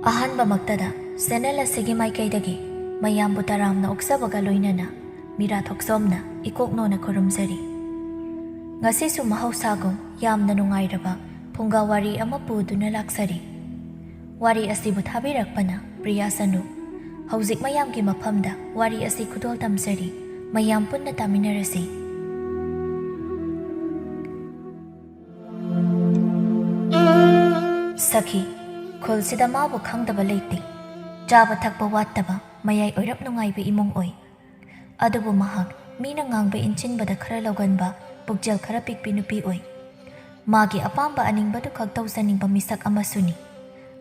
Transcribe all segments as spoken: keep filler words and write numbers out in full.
ꯑꯍꯥꯟꯕꯃꯛꯇꯗ channel ꯑꯁꯤꯒꯤ ꯃꯥꯏꯀꯩꯗꯒꯤ ꯃꯌꯥꯝꯕꯨ ꯇꯔꯥꯝꯅ ꯑꯣꯛꯆꯕꯒ ꯂꯣꯏꯅꯅ ꯃꯤꯔꯥ ꯊꯣꯛꯆꯣꯝꯅ ꯏꯀꯣꯛꯅꯣꯅ ꯈꯨꯔꯨꯝꯖꯔꯤ꯫ ꯉꯁꯤꯁꯨ ꯃꯍꯧꯁꯥꯒꯨꯝ ꯌꯥꯝꯅ ꯅꯨꯡꯉꯥꯏꯔꯕ ꯐꯨꯡꯒꯥ ꯋꯥꯔꯤ ꯑꯃ ꯄꯨꯗꯨꯅ ꯂꯥꯛꯆꯔꯤ꯫ ꯋꯥꯔꯤ ꯑꯁꯤꯕꯨ ꯊꯥꯕꯤꯔꯛꯄꯅ ꯄ꯭ꯔꯤꯌꯥ ꯁꯅꯨ꯫ ꯍꯧꯖꯤꯛ ꯃꯌꯥꯝꯒꯤ ꯃꯐꯝꯗ ꯋꯥꯔꯤ ꯑꯁꯤ ꯈꯨꯗꯣꯜ ꯇꯝꯖꯔꯤ꯫ ꯃꯌꯥꯝ ꯄꯨꯟꯅ ꯇꯥꯃꯤꯟꯅꯔꯁꯤ꯫ ꯁꯈꯤ, ꯈꯨꯜꯁꯤꯗ ꯃꯥꯕꯨ ꯈꯪꯗꯕ ꯂꯩꯇꯦ꯫ ꯆꯥꯕ ꯊꯛꯄ ꯋꯥꯠꯇꯕ, ꯃꯌꯥꯏ ꯑꯣꯏꯔꯞ ꯅꯨꯡꯉꯥꯏꯕ ꯏꯃꯨꯡ ꯑꯣꯏ꯫ ꯑꯗꯨꯕꯨ ꯃꯍꯥꯛ ꯃꯤꯅ ꯉꯥꯡꯕ ꯏꯟꯁꯤꯟꯕꯗ ꯈꯔ ꯂꯧꯒꯟꯕ, ꯄꯨꯛꯆꯦꯜ ꯈꯔ ꯄꯤꯛꯄꯤ ꯅꯨꯄꯤ ꯑꯣꯏ꯫ ꯃꯥꯒꯤ ꯑꯄꯥꯝꯕ ꯑꯅꯤꯡꯕꯗꯨ ꯈꯛ ꯇꯧꯖꯅꯤꯡꯕ ꯃꯤꯁꯛ ꯑꯃꯁꯨꯅꯤ꯫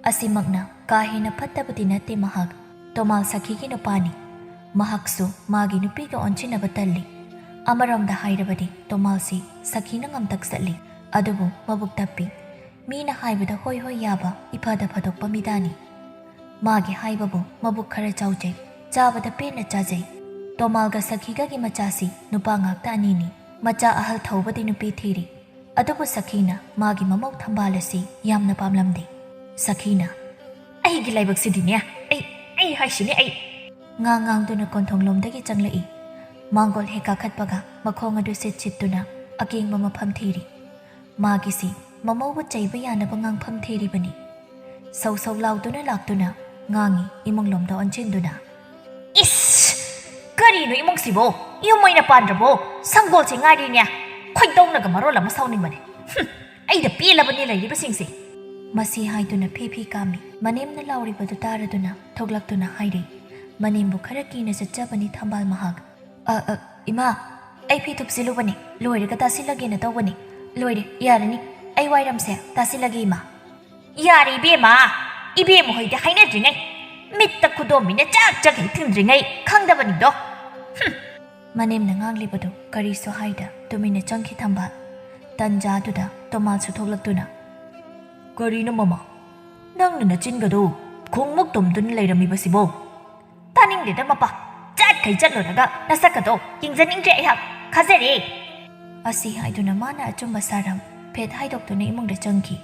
ꯑꯁꯤꯃꯛꯅ ꯀꯥ ꯍꯦꯟꯅ ꯐꯠꯇꯕꯗꯤ ꯅꯠꯇꯦ ꯃꯍꯥꯛ꯫ ꯇꯣꯃꯥꯜ ꯁꯈꯤꯒꯤ ꯅꯨꯄꯥꯅꯤ꯫ ꯃꯍꯥꯛꯁꯨ ꯃꯥꯒꯤ ꯅꯨꯄꯤꯒ ꯑꯣꯟꯁꯤꯟꯅꯕ ꯇꯜꯂꯤ꯫ ꯑꯃꯔꯣꯝꯗ ꯍꯥꯏꯔꯕꯗꯤ ꯇꯣꯃꯥꯜꯁꯤ ꯁꯈꯤꯅ ꯉꯝꯇꯛ ꯆꯠꯂꯤ꯫ ꯑꯗꯨꯕꯨ ꯃꯕꯨꯛ ꯇꯞꯄꯤ꯫ ꯃꯤꯅ ꯍꯥꯏꯕꯗ ꯍꯣꯏ ꯍꯣꯏ ꯌꯥꯕ, ꯏꯐꯗ ꯐꯗꯣꯛꯄ ꯃꯤꯗꯥꯅꯤ꯫ ꯃꯥꯒꯤ ꯍꯥꯏꯕꯕꯨ ꯃꯕꯨꯛ ꯈꯔ ꯆꯥꯎꯖꯩ, ꯆꯥꯕꯗ ꯄꯦꯟꯅ ꯆꯥꯖꯩ꯫ ꯇꯣꯃꯥꯜꯒ ꯁꯈꯤꯒꯒꯤ ꯃꯆꯥꯁꯤ ꯅꯨꯄꯥ ꯉꯥꯛꯇ ꯑꯅꯤꯅꯤ꯫ ꯃꯆꯥ ꯑꯍꯜ ꯊꯧꯕꯗꯤ ꯅꯨꯄꯤ ꯊꯤꯔꯤ꯫ ꯑꯗꯨꯕꯨ ꯁꯈꯤꯅ ꯃꯥꯒꯤ ꯃꯃꯧ ꯊꯝꯕꯥꯜ ꯑꯁꯤ ꯌꯥꯝꯅ ꯄꯥꯝꯂꯝꯗꯦ꯫ ꯁꯈꯤꯅ, "ꯑꯩꯒꯤ ꯂꯥꯏꯕꯛꯁꯤꯗꯤꯅꯦ, ꯑꯩ, ꯑꯩ ꯍꯥꯏꯁꯤꯅꯦ ꯑꯩ!" ꯉꯥꯡ ꯉꯥꯡꯗꯨꯅ ꯀꯣꯟꯊꯣꯡꯂꯣꯝꯗꯒꯤ ꯆꯪꯂꯛꯏ꯫ ꯃꯥꯡꯒꯣꯜ ꯍꯦꯛ ꯀꯥꯈꯠꯄꯒ ꯃꯈꯣꯡ ꯑꯗꯨ ꯁꯤꯠ ꯁꯤꯠꯇꯨꯅ ꯑꯀꯦꯡꯕ ꯃꯐꯝ ꯊꯤꯔꯤ꯫ ꯃꯥꯒꯤꯁꯤ ꯃꯃꯧꯕꯨ ꯆꯩꯕ ꯌꯥꯅꯕ ꯉꯥꯡꯐꯝ ꯊꯤꯔꯤꯕꯅꯤ꯫ ꯁꯧ ꯁꯧ ꯂꯥꯎꯗꯨꯅ ꯂꯥꯛꯇꯨꯅ ꯉꯥꯡꯉꯤ ꯏꯃꯨꯡꯂꯣꯝꯗ ꯑꯣꯟꯁꯤꯟꯗꯨꯅ꯫ "ꯏꯁ! ꯀꯔꯤꯅꯣ ꯏꯃꯨꯡꯁꯤꯕꯣ? ꯌꯨꯝ ꯑꯣꯏꯅ ꯄꯥꯟꯗ꯭ꯔꯕꯣ? ꯁꯪꯒꯣꯜꯁꯦ ꯉꯥꯏꯔꯤꯅꯦ꯫ ꯈꯣꯏꯗꯧꯅꯒ ꯃꯔꯣꯜ ꯑꯃ ꯁꯥꯎꯅꯤꯡꯕꯅꯦ꯫ ꯍꯨꯝ, ꯑꯩꯗ ꯄꯦꯜꯂꯕꯅꯦ ꯂꯩꯔꯤꯕꯁꯤꯡꯁꯦ!" ꯃꯁꯤ ꯍꯥꯏꯗꯨꯅ ꯐꯤ ꯐꯤ ꯀꯥꯝꯃꯤ꯫ ꯃꯅꯦꯝꯅ ꯂꯥꯎꯔꯤꯕꯗꯨ ꯇꯥꯔꯗꯨꯅ ꯊꯣꯛꯂꯛꯇꯨꯅ ꯍꯥꯏꯔꯤ꯫ ꯃꯅꯦꯝꯕꯨ ꯈꯔ ꯀꯤꯅ ꯆꯠꯆꯕꯅꯤ ꯊꯝꯕꯥꯜ ꯃꯍꯥꯛ꯫ "ꯑ, ꯑ, ꯏꯃꯥ, ꯑꯩ ꯐꯤ ꯊꯨꯞꯆꯤꯜꯂꯨꯕꯅꯤ, ꯂꯣꯏꯔꯒ ꯇꯥꯁꯤꯜꯂꯒꯦꯅ ꯇꯧꯕꯅꯤ꯫ ꯂꯣꯏꯔꯦ, ꯌꯥꯔꯅꯤ, ꯑꯩ ꯋꯥꯏꯔꯝꯁꯦ ꯇꯥꯁꯤꯜꯂꯒꯦ, ꯏꯃꯥ꯫" "ꯌꯥꯔꯦ ꯏꯕꯦꯝꯃ, ꯏꯕꯦꯝꯃ ꯍꯣꯏꯗꯤ ꯍꯥꯏꯅꯗ꯭ꯔꯤꯉꯩ, ꯃꯤꯠꯇ ꯈꯨꯗꯣꯝꯕꯤꯅ ꯆꯥꯛ ꯆꯥꯛ ꯍꯦꯛ ꯊꯤꯟꯗ꯭ꯔꯤꯉꯩ ꯈꯪꯗꯕꯅꯤꯗꯣ꯫ ꯍꯨꯝ!" ꯃꯅꯦꯝꯅ ꯉꯥꯡꯂꯤꯕꯗꯨ ꯀꯔꯤꯁꯨ ꯍꯥꯏꯗ ꯇꯨꯃꯤꯟꯅ ꯆꯪꯈꯤ ꯊꯝꯕꯥꯜ꯫ ꯇꯟꯖꯥꯗꯨꯗ ꯇꯣꯃꯥꯜꯁꯨ ꯊꯣꯛꯂꯛꯇꯨꯅ, "ꯀꯔꯤꯅꯣ ꯃꯃꯥ, ꯅꯪꯅ ꯅꯆꯤꯟꯒꯗꯣ ꯈꯣꯡꯃꯨꯛ ꯇꯨꯝꯗꯨꯅ ꯂꯩꯔꯝꯃꯤꯕꯁꯤꯕꯣ?" "ꯇꯥꯅꯤꯡꯗꯦꯗ ꯃꯄꯥ, ꯆꯠꯈꯩ ꯆꯠꯂꯨꯔꯒ ꯅꯁꯛꯀꯗꯣ ꯌꯦꯡꯖꯅꯤꯡꯗ꯭ꯔꯦ ꯑꯩꯍꯥꯛ, ꯈꯥꯖꯔꯦ!" ꯑꯁꯤ ꯍꯥꯏꯗꯨꯅ ꯃꯥꯅ ꯑꯆꯨꯝꯕ ꯁꯥꯔꯝ ꯐꯦꯠ ꯍꯥꯏꯗꯣꯛꯇꯨꯅ ꯏꯃꯨꯡꯗ ꯆꯪꯈꯤ꯫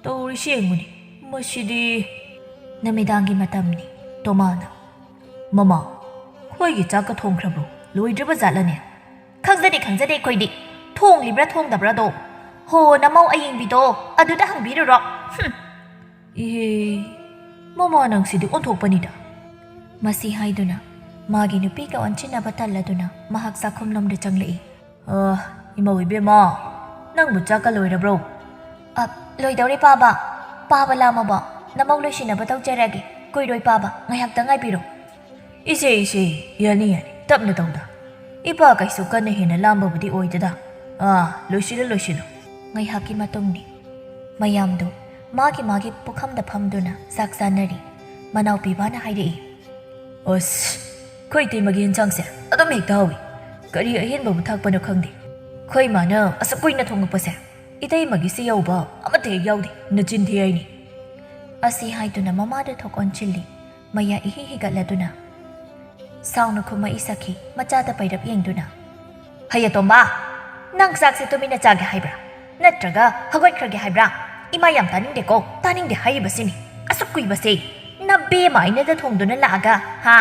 "ꯇꯧꯔꯤꯁꯤ ꯌꯦꯡꯉꯨꯅꯦ, ꯃꯁꯤꯗꯤ!" ꯅꯨꯃꯤꯗꯥꯡꯒꯤ ꯃꯇꯝꯅꯤ꯫ ꯇꯣꯃꯥꯅ, "ꯃꯃꯥ, ꯑꯩꯈꯣꯏꯒꯤ ꯆꯥꯛꯀ ꯊꯣꯡꯈ꯭ꯔꯕ꯭ꯔꯣ? ꯂꯣꯏꯗ꯭ꯔꯤꯕ ꯖꯥꯠꯂꯅꯦ?" "ꯈꯪꯖꯗꯦ, ꯈꯪꯖꯗꯦ ꯑꯩꯈꯣꯏꯗꯤ꯫ ꯊꯣꯡꯂꯤꯕ꯭ꯔꯥ ꯊꯣꯡꯗꯕ꯭ꯔꯥꯗꯣ꯫ ꯍꯣ, ꯅꯃꯧ ꯑꯌꯤꯡꯕꯤꯗꯣ ꯑꯗꯨꯗ ꯍꯪꯕꯤꯔꯨꯔꯣ꯫ ꯍꯨꯝ!" "ꯏꯍꯦ, ꯃꯃꯥ ꯅꯪꯁꯤꯗꯤ ꯑꯣꯟꯊꯣꯛꯄꯅꯤꯗ!" ꯃꯁꯤ ꯍꯥꯏꯗꯨꯅ ꯃꯥꯒꯤ ꯅꯨꯄꯤꯒ ꯑꯣꯟꯁꯤꯟꯅꯕ ꯇꯜꯂꯗꯨꯅ ꯃꯍꯥꯛ ꯆꯥꯛꯈꯨꯝꯂꯣꯝꯗ ꯆꯪꯂꯛꯏ꯫ "ꯑ, ꯏꯃꯧ ꯏꯕꯦꯝꯃ, ꯅꯪꯕꯨ ꯆꯥꯛꯀ ꯂꯣꯏꯔꯕ꯭ꯔꯣ?" "ꯑ, ꯂꯣꯏꯗꯧꯔꯦ ꯄꯥꯕ꯫ ꯄꯥꯕ ꯂꯥꯝꯃꯕꯣ? ꯅꯃꯧ ꯂꯣꯏꯁꯤꯟꯅꯕ ꯇꯧꯖꯔꯒꯦ꯫ ꯀꯨꯏꯔꯣꯏ ꯄꯥꯕ, ꯉꯥꯏꯍꯥꯛꯇ ꯉꯥꯏꯕꯤꯔꯣ꯫" "ꯏꯆꯦ, ꯏꯆꯦ, ꯌꯥꯅꯤ, ꯌꯥꯅꯤ, ꯇꯞꯅ ꯇꯧꯗ꯫ ꯏꯄꯥ ꯀꯩꯁꯨ ꯀꯟꯅ ꯍꯦꯟꯅ ꯂꯥꯝꯕꯕꯨꯗꯤ ꯑꯣꯏꯗꯦꯗ꯫ ꯑꯥ, ꯂꯣꯏꯁꯤꯜꯂꯨ, ꯂꯣꯏꯁꯤꯜꯂꯨ꯫" ꯉꯥꯏꯍꯥꯛꯀꯤ ꯃꯇꯨꯡꯅꯤ꯫ ꯃꯌꯥꯝꯗꯨ ꯃꯥꯒꯤ ꯃꯥꯒꯤ ꯄꯨꯈꯝꯗ ꯐꯝꯗꯨꯅ ꯆꯥꯛ ꯆꯥꯅꯔꯤ꯫ ꯃꯅꯥꯎꯄꯤꯕꯥꯅ ꯍꯥꯏꯔꯛꯏ꯫ "ꯑꯁ, ꯑꯩꯈꯣꯏ ꯏꯇꯩꯃꯒꯤ ꯌꯦꯟꯁꯥꯡꯁꯦ ꯑꯗꯨꯝ ꯍꯦꯛꯇ ꯍꯥꯎꯏ꯫ ꯀꯔꯤ ꯑꯍꯦꯟꯕꯕꯨ ꯊꯥꯛꯄꯅꯣ ꯈꯪꯗꯦ꯫ ꯑꯩꯈꯣꯏ ꯏꯃꯥꯅ ꯑꯁꯨꯛ ꯀꯨꯏꯅ ꯊꯣꯡꯉꯛꯄꯁꯦ ꯏꯇꯩꯃꯒꯤꯁꯤ ꯌꯧꯕ ꯑꯃꯠꯇ ꯍꯦꯛ ꯌꯥꯎꯗꯦ, ꯅꯆꯤꯟ ꯊꯤ ꯍꯥꯏꯅꯤ꯫" ꯑꯁꯤ ꯍꯥꯏꯗꯨꯅ ꯃꯃꯥꯗꯨ ꯊꯣꯛ ꯑꯣꯟꯁꯤꯜꯂꯤ꯫ ꯃꯌꯥ ꯏꯍꯤ ꯍꯤꯒꯠꯂꯗꯨꯅ ꯁꯥꯎꯅ ꯈꯨꯝꯃꯛꯏ ꯁꯈꯤ, ꯃꯆꯥꯗ ꯄꯩꯔꯞ ꯌꯦꯡꯗꯨꯅ꯫ "ꯍꯩꯌꯦꯇꯣꯝꯕ, ꯅꯪ ꯆꯥꯛꯁꯦ ꯇꯨꯃꯤꯟꯅ ꯆꯥꯒꯦ ꯍꯥꯏꯕ꯭ꯔꯥ? ꯅꯠꯇ꯭ꯔꯒ ꯍꯧꯒꯠꯈ꯭ꯔꯒꯦ ꯍꯥꯏꯕ꯭ꯔꯥ? ꯏꯃꯥ ꯌꯥꯝ ꯇꯥꯅꯤꯡꯗꯦꯀꯣ, ꯇꯥꯅꯤꯡꯗꯦ ꯍꯥꯏꯔꯤꯕꯁꯤꯅꯤ꯫ ꯑꯁꯨꯛ ꯀꯨꯏꯕꯁꯦ ꯅꯕꯦꯝꯃ ꯑꯩꯅꯗ ꯊꯣꯡꯗꯨꯅ ꯂꯥꯛꯑꯒ, ꯍꯥ?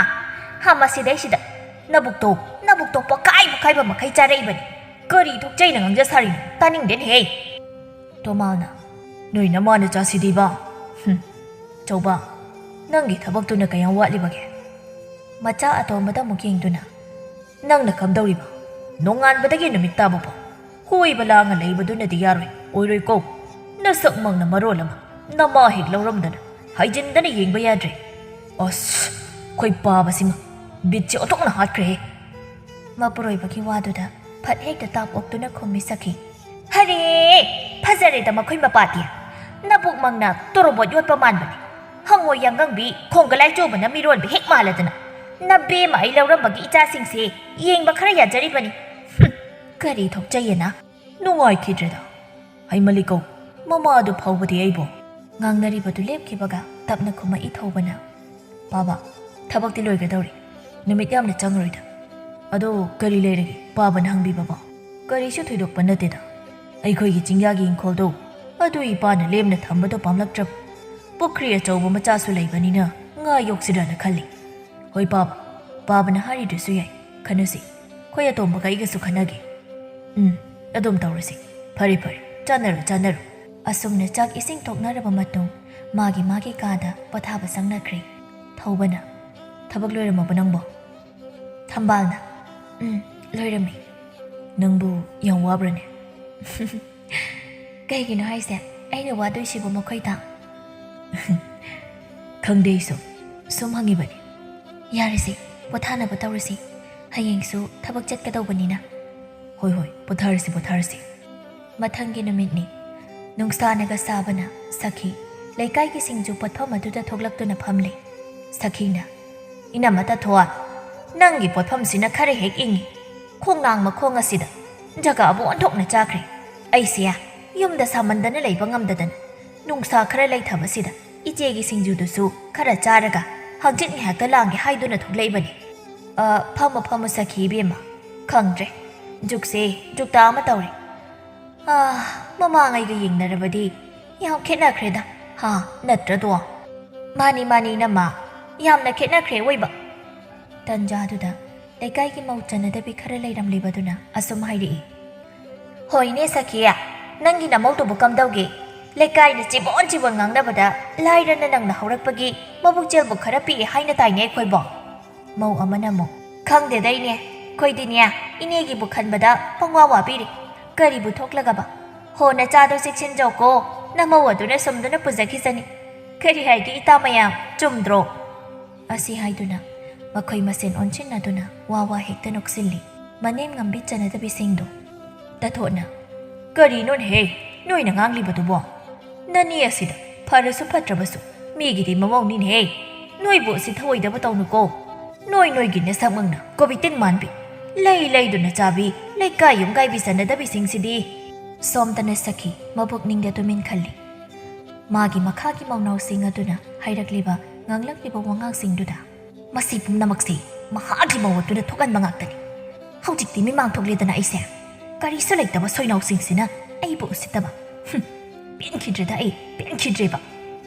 ꯍꯥ, ꯃꯁꯤꯗꯩꯁꯤꯗ ꯅꯕꯨꯛꯇꯣ, ꯅꯕꯨꯛꯇꯣ ꯄꯣꯛꯈꯥꯏ ꯄꯣꯛꯈꯥꯏꯕ ꯃꯈꯩ ꯆꯥꯔꯛꯏꯕꯅꯤ꯫ ꯀꯔꯤ ꯊꯣꯛꯆꯩꯅ ꯉꯥꯡꯖ ꯁꯥꯔꯤꯅꯣ? ꯇꯥꯅꯤꯡꯗꯦꯅꯦꯍꯦ!" ꯇꯣꯃꯥꯅ, "ꯅꯣꯏ ꯅꯃꯥ ꯅꯆꯥꯁꯤꯗꯤꯕ꯫ ꯍꯨꯝ, ꯆꯧꯕ, ꯅꯪꯒꯤ ꯊꯕꯛꯇꯨꯅ ꯀꯌꯥꯝ ꯋꯥꯠꯂꯤꯕꯒꯦ?" ꯃꯆꯥ ꯑꯇꯣꯝꯕꯗ ꯑꯃꯨꯛ ꯌꯦꯡꯗꯨꯅ, "ꯅꯪꯅ ꯀꯝꯗꯧꯔꯤꯕ? ꯅꯣꯡꯉꯥꯟꯕꯗꯒꯤ ꯅꯨꯃꯤꯠ ꯇꯥꯕ ꯐꯥꯎ ꯀꯣꯏꯕ ꯂꯥꯡꯉ ꯂꯩꯕꯗꯨꯅꯗꯤ ꯌꯥꯔꯣꯏ, ꯑꯣꯏꯔꯣꯏꯀꯣ꯫ ꯅꯁꯛꯃꯛꯅ ꯃꯔꯣꯜ ꯑꯃ ꯅꯃꯥ ꯍꯦꯛ ꯂꯧꯔꯝꯗꯅ ꯍꯥꯏꯖꯤꯟꯗꯅ ꯌꯦꯡꯕ ꯌꯥꯗ꯭ꯔꯦ꯫ ꯑꯁ, ꯑꯩꯈꯣꯏ ꯄꯥꯕꯁꯤꯃ ꯕꯤꯠꯁꯦ ꯑꯣꯟꯊꯣꯛꯅ ꯍꯥꯠꯈ꯭ꯔꯦꯍꯦ꯫" ꯃꯄꯨꯔꯣꯏꯕꯒꯤ ꯋꯥꯗꯨꯗ ꯐꯠ ꯍꯦꯛꯇ ꯇꯥꯞ ꯑꯣꯛꯇꯨꯅ ꯈꯨꯝꯃꯤ ꯁꯈꯤ꯫ "ꯍꯔꯦ! ꯐꯖꯔꯦꯗ ꯃꯈꯣꯏ ꯃꯄꯥꯗꯤ꯫ ꯅꯕꯨꯛꯃꯛꯅ ꯇꯣꯔꯣꯕꯣꯠ ꯌꯣꯠꯄ ꯃꯥꯟꯕꯅꯤ꯫ ꯍꯪꯉꯣꯏ ꯌꯥꯡꯒꯪꯕꯤ ꯈꯣꯡꯒ ꯂꯥꯏꯆꯨꯕꯅ ꯃꯤꯔꯣꯟꯕ ꯍꯦꯛ ꯃꯥꯜꯂꯗꯅ꯫ ꯅꯕꯦꯝꯃ ꯑꯩ ꯂꯧꯔꯝꯕꯒꯤ ꯏꯆꯥꯁꯤꯡꯁꯦ ꯌꯦꯡꯕ ꯈꯔ ꯌꯥꯖꯔꯤꯕꯅꯤ꯫ ꯍꯨꯝ, ꯀꯔꯤ ꯊꯣꯛꯆꯩꯌꯦꯅ?" ꯅꯨꯡꯉꯥꯏꯈꯤꯗ꯭ꯔꯦꯗ꯫ ꯍꯩꯃꯜꯂꯤꯀꯣ, ꯃꯃꯥꯗꯨ ꯐꯥꯎꯕꯗꯤ ꯑꯩꯕꯨ꯫ ꯉꯥꯡꯅꯔꯤꯕꯗꯨ ꯂꯦꯞꯈꯤꯕꯒ ꯇꯞꯅ ꯈꯨꯝꯃꯛꯏ ꯊꯧꯕꯅ꯫ "ꯄꯥꯕ, ꯊꯕꯛꯇꯤ ꯂꯣꯏꯒꯗꯧꯔꯦ꯫ ꯅꯨꯃꯤꯠ ꯌꯥꯝꯅ ꯆꯪꯉꯔꯣꯏꯗ꯫ ꯑꯗꯣ ꯀꯔꯤ ꯂꯩꯔꯒꯦ ꯄꯥꯕꯅ ꯍꯪꯕꯤꯕꯕꯣ?" "ꯀꯔꯤꯁꯨ ꯊꯣꯏꯗꯣꯛꯄ ꯅꯠꯇꯦꯗ꯫ ꯑꯩꯈꯣꯏꯒꯤ ꯆꯤꯡꯌꯥꯒꯤ ꯏꯪꯈꯣꯜꯗꯣ ꯑꯗꯨ ꯏꯄꯥꯅ ꯂꯦꯝꯅ ꯊꯝꯕꯗꯣ ꯄꯥꯝꯂꯛꯇ꯭ꯔꯕ꯫ ꯄꯨꯈ꯭ꯔꯤ ꯑꯆꯧꯕ ꯃꯆꯥꯁꯨ ꯂꯩꯕꯅꯤꯅ ꯉꯥ ꯌꯣꯛꯁꯤꯔꯅ ꯈꯜꯂꯤ꯫ ꯍꯣꯏ ꯄꯥꯕ, ꯄꯥꯕꯅ ꯍꯥꯏꯔꯤꯗꯨꯁꯨ ꯌꯥꯏ, ꯈꯟꯅꯁꯤ꯫ ꯈꯣꯏ ꯑꯇꯣꯝꯕꯒ ꯑꯩꯒꯁꯨ ꯈꯟꯅꯒꯦ꯫ ꯎꯝ, ꯑꯗꯨꯝ ꯇꯧꯔꯁꯤ꯫ ꯐꯔꯦ ꯐꯔꯦ, ꯆꯥꯟꯅꯔꯣ ꯆꯥꯟꯅꯔꯣ꯫ ꯑꯁꯨꯝꯅ ꯆꯥꯛ ꯏꯁꯤꯡ ꯊꯣꯛꯅꯔꯕ ꯃꯇꯨꯡ ꯃꯥꯒꯤ ꯃꯥꯒꯤ ꯀꯥꯗ ꯄꯣꯊꯥꯕ ꯆꯪꯅꯈ꯭ꯔꯦ꯫ ꯊꯧꯕꯅ, "ꯊꯕꯛ ꯂꯣꯏꯔꯝꯃꯕ ꯅꯪꯕꯣ?" ꯊꯝꯕꯥꯜꯅ, "ꯎꯝ, ꯂꯣꯏꯔꯝꯃꯦ꯫ ꯅꯪꯕꯨ ꯌꯥꯝ ꯋꯥꯕ꯭ꯔꯅꯦ?" "ꯀꯩꯒꯤꯅꯣ ꯍꯥꯏꯁꯦ? ꯑꯩꯅ ꯋꯥꯗꯣꯏꯁꯤꯕꯨ ꯃꯈꯣꯏꯗ?" "ꯈꯪꯗꯦ ꯑꯩꯁꯨ, ꯁꯨꯝ ꯍꯪꯉꯤꯕꯅꯤ꯫" "ꯌꯥꯔꯦꯁꯦ, ꯄꯣꯊꯥꯅꯕ ꯇꯧꯔꯁꯤ꯫ ꯍꯌꯦꯡꯁꯨ ꯊꯕꯛ ꯆꯠꯀꯗꯧꯕꯅꯤꯅ꯫" "ꯍꯣꯏ ꯍꯣꯏ, ꯄꯣꯊꯥꯔꯁꯤ ꯄꯣꯊꯥꯔꯁꯤ꯫" ꯃꯊꯪꯒꯤ ꯅꯨꯃꯤꯠꯅꯤ꯫ ꯅꯨꯡꯁꯥꯅꯒ ꯁꯥꯕꯅ ꯁꯈꯤ ꯂꯩꯀꯥꯏꯒꯤ ꯁꯤꯡꯖꯨ ꯄꯣꯠꯐꯝ ꯑꯗꯨꯗ ꯊꯣꯛꯂꯛꯇꯨꯅ ꯐꯝꯂꯦ꯫ ꯁꯈꯤꯅ, "ꯏꯅꯝꯃ ꯇꯥꯊꯣꯛ, ꯅꯪꯒꯤ ꯄꯣꯠꯐꯝꯁꯤꯅ ꯈꯔ ꯍꯦꯛ ꯏꯪꯉꯤ꯫ ꯈꯣꯡꯅꯥꯡ ꯃꯈꯣꯡ ꯑꯁꯤꯗ ꯖꯒꯥꯕꯨ ꯑꯣꯟꯊꯣꯛꯅ ꯆꯥꯈ꯭ꯔꯦ꯫ ꯑꯩꯁꯦ ꯌꯨꯝꯗ ꯁꯥꯃꯟꯗꯅ ꯂꯩꯕ ꯉꯝꯗꯗꯅ ꯅꯨꯡꯁꯥ ꯈꯔ ꯂꯩꯊꯕꯁꯤꯗ ꯏꯆꯦꯒꯤ ꯁꯤꯡꯖꯨꯗꯨꯁꯨ ꯈꯔ ꯆꯥꯔꯒ ꯍꯪꯆꯤꯠ ꯉꯥꯏꯍꯥꯛꯇ ꯂꯥꯡꯒꯦ ꯍꯥꯏꯗꯨꯅ ꯊꯣꯛꯂꯛꯏꯕꯅꯤ꯫" "ꯑ, ꯐꯝꯃꯨ ꯐꯝꯃꯨ ꯁꯈꯤ ꯏꯕꯦꯝꯃ꯫ ꯈꯪꯗ꯭ꯔꯦ, ꯖꯨꯛꯁꯦ ꯖꯨꯛꯇ ꯑꯃ ꯇꯧꯔꯦ꯫ ꯑꯥ, ꯃꯃꯥꯡꯉꯩꯒ ꯌꯦꯡꯅꯔꯕꯗꯤ ꯌꯥꯝ ꯈꯦꯠꯅꯈ꯭ꯔꯦꯗ, ꯍꯥ, ꯅꯠꯇ꯭ꯔꯗꯣ?" "ꯃꯥꯅꯤ, ꯃꯥꯅꯤ, ꯏꯅꯝꯃ, ꯌꯥꯝꯅ ꯈꯦꯠꯅꯈ꯭ꯔꯦ ꯑꯣꯏꯕ꯫" ꯇꯟꯖꯥꯗꯨꯗ ꯂꯩꯀꯥꯏꯒꯤ ꯃꯧ ꯆꯟꯅꯗꯕꯤ ꯈꯔ ꯂꯩꯔꯝꯂꯤꯕꯗꯨꯅ ꯑꯁꯨꯝ ꯍꯥꯏꯔꯛꯏ, "ꯍꯣꯏꯅꯦ ꯁꯈꯤ, ꯅꯪꯒꯤ ꯅꯃꯧꯗꯨꯕꯨ ꯀꯝꯗꯧꯒꯦ? ꯂꯩꯀꯥꯏꯅ ꯆꯤꯕꯣꯟ ꯆꯤꯕꯣꯟ ꯉꯥꯡꯅꯕꯗ ꯂꯥꯏꯔꯅ ꯅꯪꯅ ꯍꯧꯔꯛꯄꯒꯤ ꯃꯕꯨꯛ ꯆꯦꯜꯕꯨ ꯈꯔ ꯄꯤꯛꯑꯦ ꯍꯥꯏꯅ ꯇꯥꯏꯅꯦ ꯑꯩꯈꯣꯏꯕꯣ?" ꯃꯧ ꯑꯃꯅ ꯑꯃꯨꯛ, "ꯈꯪꯗꯦꯗ ꯏꯅꯦ, ꯑꯩꯈꯣꯏꯗꯤꯅꯦ ꯏꯅꯦꯒꯤꯕꯨ ꯈꯟꯕꯗ ꯄꯪꯋꯥ ꯋꯥꯕꯤꯔꯤ꯫ ꯀꯔꯤꯕꯨ ꯊꯣꯛꯂꯒꯕ? ꯍꯣ, ꯅꯆꯥꯗꯣ ꯆꯦꯛꯁꯤꯟꯖꯧꯀꯣ, ꯅꯃꯧ ꯑꯗꯨꯅ ꯁꯨꯝꯗꯨꯅ ꯄꯨꯖꯈꯤꯁꯅꯤ꯫ ꯀꯔꯤ ꯍꯥꯏꯒꯦ ꯏꯇꯥ ꯃꯌꯥꯝ, ꯆꯨꯝꯗ꯭ꯔꯣ?" ꯑꯁꯤ ꯍꯥꯏꯗꯨꯅ ꯃꯈꯣꯏ ꯃꯁꯦꯟ ꯑꯣꯟꯁꯤꯟꯅꯗꯨꯅ ꯋꯥ ꯋꯥ ꯍꯦꯛꯇ ꯅꯣꯛꯁꯤꯜꯂꯤ꯫ ꯃꯅꯦꯝ ꯉꯝꯕꯤ ꯆꯟꯅꯗꯕꯤꯁꯤꯡꯗꯨ꯫ ꯇꯥꯊꯣꯠꯅ, "ꯀꯔꯤꯅꯣꯅꯦꯍꯦ ꯅꯣꯏꯅ ꯉꯥꯡꯂꯤꯕꯗꯨꯕꯣ? ꯅꯅꯦ ꯑꯁꯤꯗ ꯐꯔꯁꯨ ꯐꯠꯇ꯭ꯔꯕꯁꯨ ꯃꯤꯒꯤꯗꯤ ꯃꯃꯧꯅꯤꯅꯦꯍꯦ꯫ ꯅꯣꯏꯕꯨ ꯑꯁꯤ ꯊꯧꯑꯣꯏꯗꯕ ꯇꯧꯅꯨꯀꯣ꯫ ꯅꯣꯏ ꯅꯣꯏꯒꯤ ꯅꯁꯛꯃꯛꯅ ꯀꯣꯕꯤ ꯇꯤꯟ ꯃꯥꯟꯕꯤ, ꯂꯩ ꯂꯩꯗꯨꯅ ꯆꯥꯕꯤ, ꯂꯩꯀꯥꯏ ꯌꯨꯝ ꯀꯥꯏꯕꯤ ꯆꯟꯅꯗꯕꯤꯁꯤꯡꯁꯤꯗꯤ꯫" ꯁꯣꯝꯗꯅ ꯁꯈꯤ ꯃꯄꯨꯛꯅꯤꯡꯗ ꯇꯨꯃꯤꯟ ꯈꯜꯂꯤ꯫ ꯃꯥꯒꯤ ꯃꯈꯥꯒꯤ ꯃꯧꯅꯥꯎꯁꯤꯡ ꯑꯗꯨꯅ ꯍꯥꯏꯔꯛꯂꯤꯕ ꯉꯥꯡꯂꯛꯂꯤꯕ ꯋꯥꯉꯥꯡꯁꯤꯡꯗꯨꯗ, "ꯃꯁꯤ ꯄꯨꯝꯅꯃꯛꯁꯤ ꯃꯍꯥꯛꯀꯤ ꯃꯧ ꯑꯗꯨꯅ ꯊꯣꯛꯍꯟꯕ ꯉꯥꯛꯇꯅꯤ꯫ ꯍꯧꯖꯤꯛꯇꯤ ꯃꯤꯃꯥꯡ ꯊꯣꯛꯂꯦꯗꯅ ꯑꯩꯁꯦ꯫ ꯀꯔꯤꯁꯨ ꯂꯩꯇꯕ ꯁꯣꯏꯅꯥꯎꯁꯤꯡꯁꯤꯅ ꯑꯩꯕꯨ ꯎꯁꯤꯠꯇꯕ꯫ ꯍꯨꯝ, ꯄꯦꯟꯈꯤꯗ꯭ꯔꯦꯗ ꯑꯩ, ꯄꯦꯟꯈꯤꯗ꯭ꯔꯦꯕ꯫"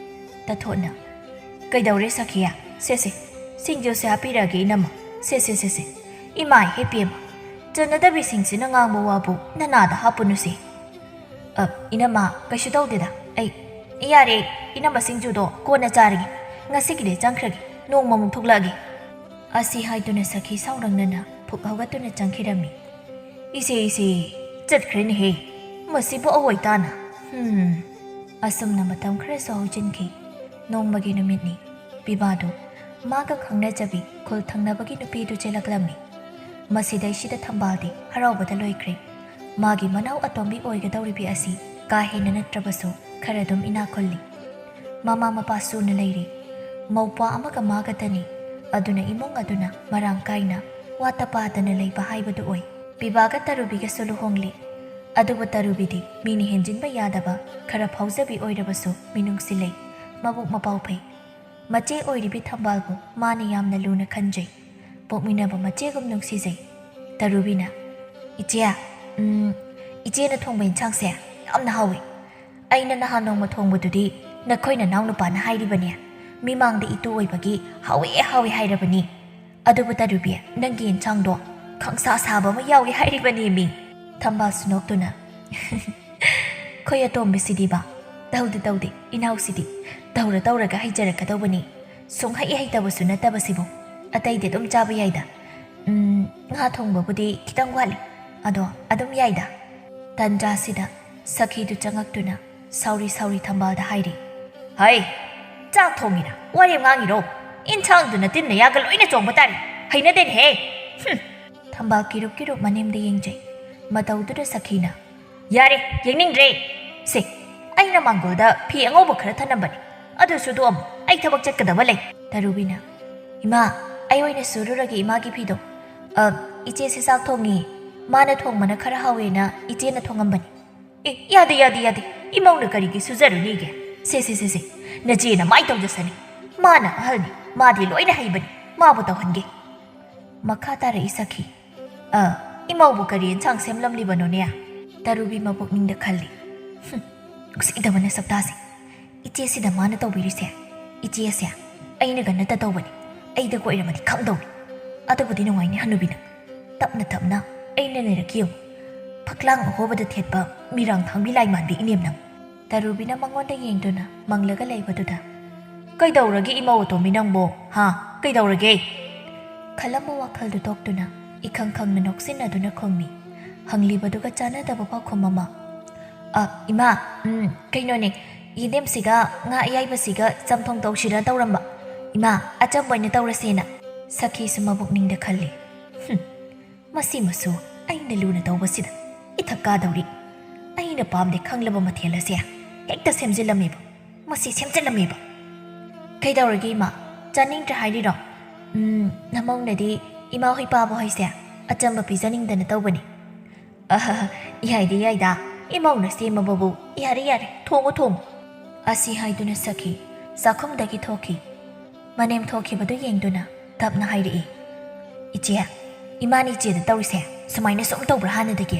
ꯇꯥꯊꯣꯠꯅ, "ꯀꯩꯗꯧꯔꯦ ꯁꯈꯤꯌꯥ? ꯁꯦ ꯁꯦ, ꯁꯤꯡꯖꯨꯁꯦ ꯍꯥꯞꯄꯤꯔꯛꯑꯒꯦ ꯏꯅꯝꯃ꯫ ꯁꯦ ꯁꯦ ꯁꯦ ꯁꯦ꯫ ꯏꯃꯥꯏ ꯍꯦ ꯄꯦꯝꯃ, ꯆꯟꯅꯗꯕꯤꯁꯤꯡꯁꯤꯅ ꯉꯥꯡꯕ ꯋꯥꯕꯨ ꯅꯅꯥꯗ ꯍꯥꯞꯄꯨꯅꯨꯁꯦ꯫" "ꯑ, ꯏꯅꯝꯃ, ꯀꯩꯁꯨ ꯇꯧꯗꯦꯗ꯫ ꯑꯩ, ꯌꯥꯔꯦ, ꯏꯅꯝꯃ ꯁꯤꯡꯖꯨꯗꯣ ꯀꯣꯟꯅ ꯆꯥꯔꯒꯦ꯫ ꯉꯁꯤꯒꯤꯗꯤ ꯆꯪꯈ꯭ꯔꯒꯦ, ꯅꯣꯡꯃꯃꯨꯛ ꯊꯣꯛꯂꯛꯑꯒꯦ꯫" ꯑꯁꯤ ꯍꯥꯏꯗꯨꯅ ꯁꯈꯤ ꯁꯥꯎꯔꯪꯅꯅ ꯐꯨꯛ ꯍꯧꯒꯠꯇꯨꯅ ꯆꯪꯈꯤꯔꯝꯃꯤ꯫ "ꯏꯆꯦ, ꯏꯆꯦ, ꯆꯠꯈ꯭ꯔꯦꯅꯦꯍꯦ꯫ ꯃꯁꯤꯕꯨ ꯑꯋꯣꯏ ꯇꯥꯅ꯫ ꯍꯝ꯫" ꯑꯁꯨꯝꯅ ꯃꯇꯝ ꯈꯔꯁꯨ ꯍꯧꯖꯤꯟꯈꯤ꯫ ꯅꯣꯡꯃꯒꯤ ꯅꯨꯃꯤꯠꯅꯤ꯫ ꯄꯤꯕꯥꯗꯨ ꯃꯥꯒ ꯈꯪꯅꯖꯕꯤ ꯈꯨꯜ ꯊꯪꯅꯕꯒꯤ ꯅꯨꯄꯤꯗꯨ ꯆꯦꯜꯂꯛꯂꯝꯃꯤ꯫ ꯃꯁꯤꯗꯩꯁꯤꯗ ꯊꯝꯕꯥꯜꯗꯤ ꯍꯔꯥꯎꯕꯗ ꯂꯣꯏꯈ꯭ꯔꯦ꯫ ꯃꯥꯒꯤ ꯃꯅꯥꯎ ꯑꯇꯣꯝꯕꯤ ꯑꯣꯏꯒꯗꯧꯔꯤꯕꯤ ꯑꯁꯤ ꯀꯥ ꯍꯦꯟꯅ ꯅꯠꯇ꯭ꯔꯕꯁꯨ ꯈꯔ ꯑꯗꯨꯝ ꯏꯅꯥꯛ ꯈꯨꯜꯂꯤ꯫ ꯃꯃꯥ ꯃꯄꯥ ꯁꯨꯅ ꯂꯩꯔꯤ꯫ ꯃꯧꯄ꯭ꯋꯥ ꯑꯃꯒ ꯃꯥꯒꯇꯅꯤ꯫ ꯑꯗꯨꯅ ꯏꯃꯨꯡ ꯑꯗꯨꯅ ꯃꯔꯥꯡ ꯀꯥꯏꯅ ꯋꯥꯠꯇ ꯄꯥꯗꯅ ꯂꯩꯕ ꯍꯥꯏꯕꯗꯨ ꯑꯣꯏ꯫ ꯄꯤꯕꯥꯒ ꯇꯔꯨꯕꯤꯒꯁꯨ ꯂꯨꯍꯣꯡꯂꯦ꯫ ꯑꯗꯨꯕꯨ ꯇꯔꯨꯕꯤꯗꯤ ꯃꯤꯅ ꯍꯦꯟꯖꯤꯟꯕ ꯌꯥꯗꯕ, ꯈꯔ ꯐꯥꯎꯖꯕꯤ ꯑꯣꯏꯔꯕꯁꯨ ꯃꯤꯅꯨꯡꯁꯤ ꯂꯩ, ꯃꯕꯨꯛ ꯃꯄꯥꯎ ꯐꯩ꯫ ꯃꯆꯦ ꯑꯣꯏꯔꯤꯕꯤ ꯊꯝꯕꯥꯜꯕꯨ ꯃꯥꯅ ꯌꯥꯝꯅ ꯂꯨꯅ ꯈꯟꯖꯩ꯫ ꯄꯣꯛꯃꯤꯟꯅꯕ ꯃꯆꯦꯒꯨꯝ ꯅꯨꯡꯁꯤꯖꯩ꯫ ꯇꯔꯨꯕꯤꯅ, "ꯏꯆꯦ, ꯎꯝ, ꯏꯆꯦꯅ ꯊꯣꯡꯕ ꯏꯟꯁꯥꯡꯁꯦ ꯌꯥꯝꯅ ꯍꯥꯎꯋꯤ꯫ ꯑꯩꯅ ꯅꯍꯥꯟ ꯅꯣꯡꯃ ꯊꯣꯡꯕꯗꯨꯗꯤ ꯅꯈꯣꯏ ꯅꯅꯥꯎ ꯅꯨꯄꯥꯅ ꯍꯥꯏꯔꯤꯕꯅꯦ, ꯃꯤꯃꯥꯡꯗ ꯏꯇꯨ ꯑꯣꯏꯕꯒꯤ ꯍꯥꯎꯋꯦ ꯍꯥꯎꯋꯦ ꯍꯥꯏꯔꯕꯅꯤ꯫ ꯑꯗꯨꯕꯨ ꯇꯔꯨꯕꯤ, ꯅꯪꯒꯤ ꯏꯟꯁꯥꯡꯗꯣ ꯈꯪꯁꯥ ꯁꯥꯕ ꯑꯃ ꯌꯥꯎꯏ ꯍꯥꯏꯔꯤꯕꯅꯦꯃꯤ꯫" ꯊꯝꯕꯥꯜꯁꯨ ꯅꯣꯛꯇꯨꯅ, "ꯈꯣꯏ ꯑꯇꯣꯝꯕꯤꯁꯤꯗꯤꯕ, ꯇꯧꯗꯦ ꯇꯧꯗꯦ, ꯏꯅꯥꯎꯁꯤꯗꯤ ꯇꯧꯔ ꯇꯧꯔꯒ ꯍꯩꯖꯔꯛꯀꯗꯧꯕꯅꯤ꯫ ꯁꯨꯡꯍꯩ ꯍꯩꯇꯕꯁꯨ ꯅꯠꯇꯕꯁꯤꯕꯨ꯫ ꯑꯇꯩꯗꯤ ꯑꯗꯨꯝ ꯆꯥꯕ ꯌꯥꯏꯗ꯫ ꯎꯝ, ꯉꯥ ꯊꯣꯡꯕꯕꯨꯗꯤ ꯈꯤꯇꯪ ꯋꯥꯠꯂꯤ, ꯑꯗꯣ ꯑꯗꯨꯝ ꯌꯥꯏꯗ꯫" ꯇꯟꯖꯥꯁꯤꯗ ꯁꯈꯤꯗꯨ ꯆꯪꯉꯛꯇꯨꯅ ꯁꯥꯎꯔꯤ ꯁꯥꯎꯔꯤ ꯊꯝꯕꯥꯜꯗ ꯍꯥꯏꯔꯤ, "ꯍꯩ, ꯆꯥꯛ ꯊꯣꯡꯉꯤꯔ ꯋꯥꯔꯦꯝ ꯉꯥꯡꯉꯤꯔꯣ? ꯏꯟꯁꯥꯡꯗꯨꯅ ꯇꯤꯟꯅ ꯌꯥꯒ ꯂꯣꯏꯅ ꯆꯣꯡꯕ ꯇꯥꯔꯦ꯫ ꯍꯩꯅꯗꯦꯅꯦꯍꯦ꯫ ꯍꯨꯝ!" ꯊꯝꯕꯥꯜ ꯀꯤꯔꯨꯞ ꯀꯤꯔꯨꯞ ꯃꯅꯤꯡꯗ ꯌꯦꯡꯖꯩ꯫ ꯃꯇꯧꯗꯨꯗ ꯁꯈꯤꯅ, "ꯌꯥꯔꯦ, ꯌꯦꯡꯅꯤꯡꯗ꯭ꯔꯦ꯫ ꯁꯦ, ꯑꯩꯅ ꯃꯥꯡꯒꯣꯜꯗ ꯐꯤ ꯑꯉꯧꯕ ꯈꯔ ꯊꯅꯝꯕꯅꯤ, ꯑꯗꯨ ꯁꯨꯗꯣꯛꯑꯝꯃꯨ, ꯑꯩ ꯊꯕꯛ ꯆꯠꯀꯗꯕ ꯂꯩ꯫" ꯇꯔꯨꯕꯤꯅ, "ꯏꯃꯥ, ꯑꯩ ꯑꯣꯏꯅ ꯁꯨꯔꯨꯔꯒꯦ ꯏꯃꯥꯒꯤ ꯐꯤꯗꯣ꯫ ꯑ, ꯏꯆꯦꯁꯦ ꯆꯥꯛ ꯊꯣꯡꯉꯤ, ꯃꯥꯅ ꯊꯣꯡꯕꯅ ꯈꯔ ꯍꯥꯎꯋꯦꯅ ꯏꯆꯦꯅ ꯊꯣꯡꯉꯝꯕꯅꯤ꯫" "ꯑꯦ, ꯌꯥꯗꯦ, ꯌꯥꯗꯦ, ꯌꯥꯗꯦ꯫ ꯏꯃꯧꯅ ꯀꯔꯤꯒꯤ ꯁꯨꯖꯔꯨꯅꯤꯒꯦ? ꯁꯦ, ꯁꯦ, ꯁꯦ, ꯁꯦ, ꯅꯆꯦꯅ ꯃꯥꯏ ꯇꯧꯖꯁꯅꯤ꯫ ꯃꯥꯅ ꯑꯍꯜꯅꯤ, ꯃꯥꯗꯤ ꯂꯣꯏꯅ ꯍꯩꯕꯅꯤ, ꯃꯥꯕꯨ ꯇꯧꯍꯟꯒꯦ꯫" ꯃꯈꯥ ꯇꯥꯔꯛꯏ ꯁꯈꯤ꯫ "ꯑ, ꯏꯃꯧꯕꯨ ꯀꯔꯤ ꯏꯟꯁꯥꯡ ꯁꯦꯝꯂꯝꯂꯤꯕꯅꯣꯅꯦ?" ꯇꯔꯨꯕꯤ ꯃꯄꯨꯛꯅꯤꯡꯗ ꯈꯜꯂꯤ꯫ "ꯍꯨꯝ, ꯎꯁꯤꯠꯇꯕꯅ ꯁꯛꯇꯥꯁꯦ꯫ ꯏꯆꯦꯁꯤꯗ ꯃꯥꯅ ꯇꯧꯕꯤꯔꯤꯁꯦ? ꯏꯆꯦꯁꯦ ꯑꯩꯅꯒ ꯅꯠꯇ ꯇꯧꯕꯅꯤ꯫ ꯑꯩꯗ ꯀꯣꯏꯔꯝꯃꯗꯤ ꯈꯪꯗꯧꯅꯤ꯫ ꯑꯗꯨꯕꯨꯗꯤ ꯅꯨꯡꯉꯥꯏꯅꯤ ꯍꯅꯨꯕꯤꯅ꯫ ꯇꯞꯅ ꯇꯞꯅ ꯑꯩꯅ ꯅꯩꯔꯛꯀꯦ ꯌꯦꯡꯉꯨ꯫ ꯐꯛꯂꯥꯡ ꯑꯍꯣꯕꯗ ꯊꯦꯠꯄ ꯃꯤꯔꯥꯡ ꯊꯥꯡꯕꯤ ꯂꯥꯏ ꯃꯥꯟꯕꯤ ꯏꯅꯦꯝꯅ꯫ ꯇꯔꯨꯕꯤꯅ ꯃꯉꯣꯟꯗ ꯌꯦꯡꯗꯨꯅ ꯃꯪꯂꯒ ꯂꯩꯕꯗꯨꯗ, "ꯀꯩꯗꯧꯔꯒꯦ ꯏꯃꯧ ꯑꯇꯣꯝꯕꯤ ꯅꯪꯕꯣ? ꯍꯥ? ꯀꯩꯗꯧꯔꯒꯦ?" ꯈꯜꯂꯝꯕ ꯋꯥꯈꯜꯗꯨ ꯇꯣꯛꯇꯨꯅ ꯏꯈꯪ ꯈꯪꯅ ꯅꯣꯛꯁꯤꯟꯅꯗꯨꯅ ꯈꯨꯝꯃꯤ꯫ ꯍꯪꯂꯤꯕꯗꯨꯒ ꯆꯥꯟꯅꯗꯕ ꯄꯥꯎꯈꯨꯝ ꯑꯃ꯫ "ꯑ, ꯏꯃꯥ, ꯎꯝ, ꯀꯩꯅꯣꯅꯦ, ꯌꯦꯟꯗꯦꯝꯁꯤꯒ ꯉꯥ ꯑꯌꯥꯏꯕꯁꯤꯒ ꯆꯝꯊꯣꯡ ꯇꯧꯁꯤꯔ ꯇꯧꯔꯝꯕ꯫ ꯏꯃꯥ, ꯑꯆꯝꯕ ꯑꯣꯏꯅ ꯇꯧꯔꯁꯦꯅ꯫" ꯁꯈꯤꯁꯨ ꯃꯕꯨꯛꯅꯤꯡꯗ ꯈꯜꯂꯤ, "ꯍꯨꯝ, ꯃꯁꯤ ꯃꯁꯨ ꯑꯩꯅ ꯂꯨꯅ ꯇꯧꯕꯁꯤꯗ ꯏꯊꯛ ꯀꯥꯗꯧꯔꯤ꯫ ꯑꯩꯅ ꯄꯥꯝꯗꯦ ꯈꯪꯂꯕ ꯃꯊꯦꯜ ꯑꯁꯦ ꯍꯦꯛꯇ ꯁꯦꯝꯖꯤꯜꯂꯝꯃꯤꯕ꯫ ꯃꯁꯤ ꯁꯦꯝꯖꯤꯜꯂꯝꯃꯤꯕ꯫" "ꯀꯩꯗꯧꯔꯒꯦ ꯏꯃꯥ? ꯆꯥꯅꯤꯡꯗ꯭ꯔꯦ ꯍꯥꯏꯔꯤꯔꯣ?" "ꯎꯝ, ꯅꯃꯧꯅꯗꯤ ꯏꯃꯥ ꯍꯣꯏ ꯄꯥꯕ ꯍꯣꯏꯁꯦ ꯑꯆꯝꯕ ꯄꯤꯖꯅꯤꯡꯗꯅ ꯇꯧꯕꯅꯤ꯫" "ꯑꯍ, ꯌꯥꯏꯗ ꯌꯥꯏꯗ, ꯏꯃꯧꯅ ꯁꯦꯝꯃꯕꯕꯨ ꯌꯥꯔꯦ ꯌꯥꯔꯦ, ꯊꯣꯡꯉꯣ ꯊꯣꯡꯉꯣ꯫" ꯑꯁꯤ ꯍꯥꯏꯗꯨꯅ ꯁꯈꯤ ꯆꯥꯛꯈꯨꯝꯗꯒꯤ ꯊꯣꯛꯈꯤ꯫ ꯃꯅꯦꯝ ꯊꯣꯛꯈꯤꯕꯗꯨ ꯌꯦꯡꯗꯨꯅ ꯇꯞꯅ ꯍꯥꯏꯔꯛꯏ, "ꯏꯆꯦ, ꯏꯃꯥꯅ ꯏꯆꯦꯗ ꯇꯧꯔꯤꯁꯦ ꯁꯨꯃꯥꯏꯅ ꯁꯨꯝ ꯇꯧꯕ꯭ꯔꯥ ꯍꯥꯟꯅꯗꯒꯤ?"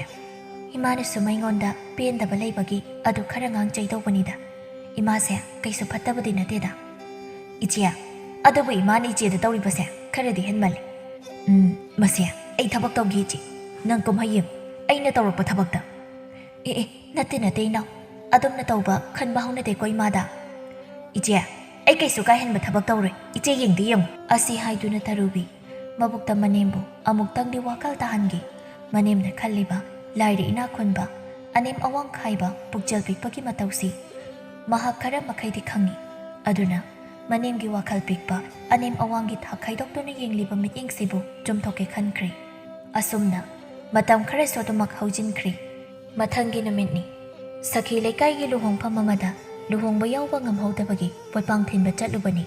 "ꯏꯃꯥꯅ ꯁꯨꯝ ꯑꯩꯉꯣꯟꯗ ꯄꯦꯟꯗꯕ ꯂꯩꯕꯒꯤ ꯑꯗꯨ ꯈꯔ ꯉꯥꯡꯆꯩ ꯇꯧꯕꯅꯤꯗ꯫ ꯏꯃꯥꯁꯦ ꯀꯩꯁꯨ ꯐꯠꯇꯕꯗꯤ ꯅꯠꯇꯦꯗ꯫" "ꯏꯆꯦ, ꯑꯗꯨꯕꯨ ꯏꯃꯥꯅ ꯏꯆꯦꯗ ꯇꯧꯔꯤꯕꯁꯦ ꯈꯔꯗꯤ ꯍꯦꯟꯃꯜꯂꯤ꯫" "ꯎꯝ, ꯃꯁꯦ, ꯑꯩ ꯊꯕꯛ ꯇꯧꯒꯦ ꯏꯆꯦ꯫ ꯅꯪ ꯀꯨꯝꯍꯩ ꯌꯦꯡꯉꯨ, ꯑꯩꯅ ꯇꯧꯔꯛꯄ ꯊꯕꯛꯇ꯫" "ꯑꯦ ꯑꯦ, ꯅꯠꯇꯦ ꯅꯠꯇꯦ ꯏꯅꯥꯎ, ꯑꯗꯨꯝꯅ ꯇꯧꯕ ꯈꯟꯕ ꯍꯧꯅꯗꯦꯀꯣ ꯏꯃꯥꯗ꯫" "ꯏꯆꯦ, ꯑꯩ ꯀꯩꯁꯨ ꯀꯥꯏꯍꯟꯕ ꯊꯕꯛ ꯇꯧꯔꯣꯏ, ꯏꯆꯦ ꯌꯦꯡꯗꯤ ꯌꯦꯡꯉꯨ꯫" ꯑꯁꯤ ꯍꯥꯏꯗꯨꯅ ꯇꯔꯨꯕꯤ ꯃꯕꯨꯛꯇ ꯃꯅꯦꯝꯕꯨ ꯑꯃꯨꯛꯇꯪꯗꯤ ꯋꯥꯈꯜ ꯇꯥꯍꯟꯒꯦ꯫ ꯃꯅꯦꯝꯅ ꯈꯜꯂꯤꯕ ꯂꯥꯏꯔ ꯏꯅꯥꯛ ꯈꯨꯟꯕ, ꯑꯅꯦꯝ ꯑꯋꯥꯡ ꯈꯥꯏꯕ ꯄꯨꯛꯆꯦꯜ ꯄꯤꯛꯄꯒꯤ ꯃꯇꯧꯁꯤ ꯃꯍꯥꯛ ꯈꯔ ꯃꯈꯩꯗꯤ ꯈꯪꯏ꯫ ꯑꯗꯨꯅ ꯃꯅꯦꯝꯒꯤ ꯋꯥꯈꯜ ꯄꯤꯛꯄ, ꯑꯅꯦꯝ ꯑꯋꯥꯡꯒꯤ ꯊꯥꯛ ꯈꯥꯏꯗꯣꯛꯇꯨꯅ ꯌꯦꯡꯂꯤꯕ ꯃꯤꯠꯌꯦꯡꯁꯤꯕꯨ ꯆꯨꯝꯊꯣꯛꯀꯦ ꯈꯟꯈ꯭ꯔꯦ꯫ ꯑꯁꯨꯝꯅ ꯃꯇꯝ ꯈꯔꯁꯨ ꯑꯗꯨꯃꯛ ꯍꯧꯖꯤꯟꯈ꯭ꯔꯦ꯫ ꯃꯊꯪꯒꯤ ꯅꯨꯃꯤꯠꯅꯤ꯫ ꯁꯈꯤ ꯂꯩꯀꯥꯏꯒꯤ ꯂꯨꯍꯣꯡꯐꯝ ꯑꯃꯗ ꯂꯨꯍꯣꯡꯕ ꯌꯥꯎꯕ ꯉꯝꯍꯧꯗꯕꯒꯤ ꯄꯣꯠꯄꯥꯡ ꯊꯤꯟꯕ ꯆꯠꯂꯨꯕꯅꯤ꯫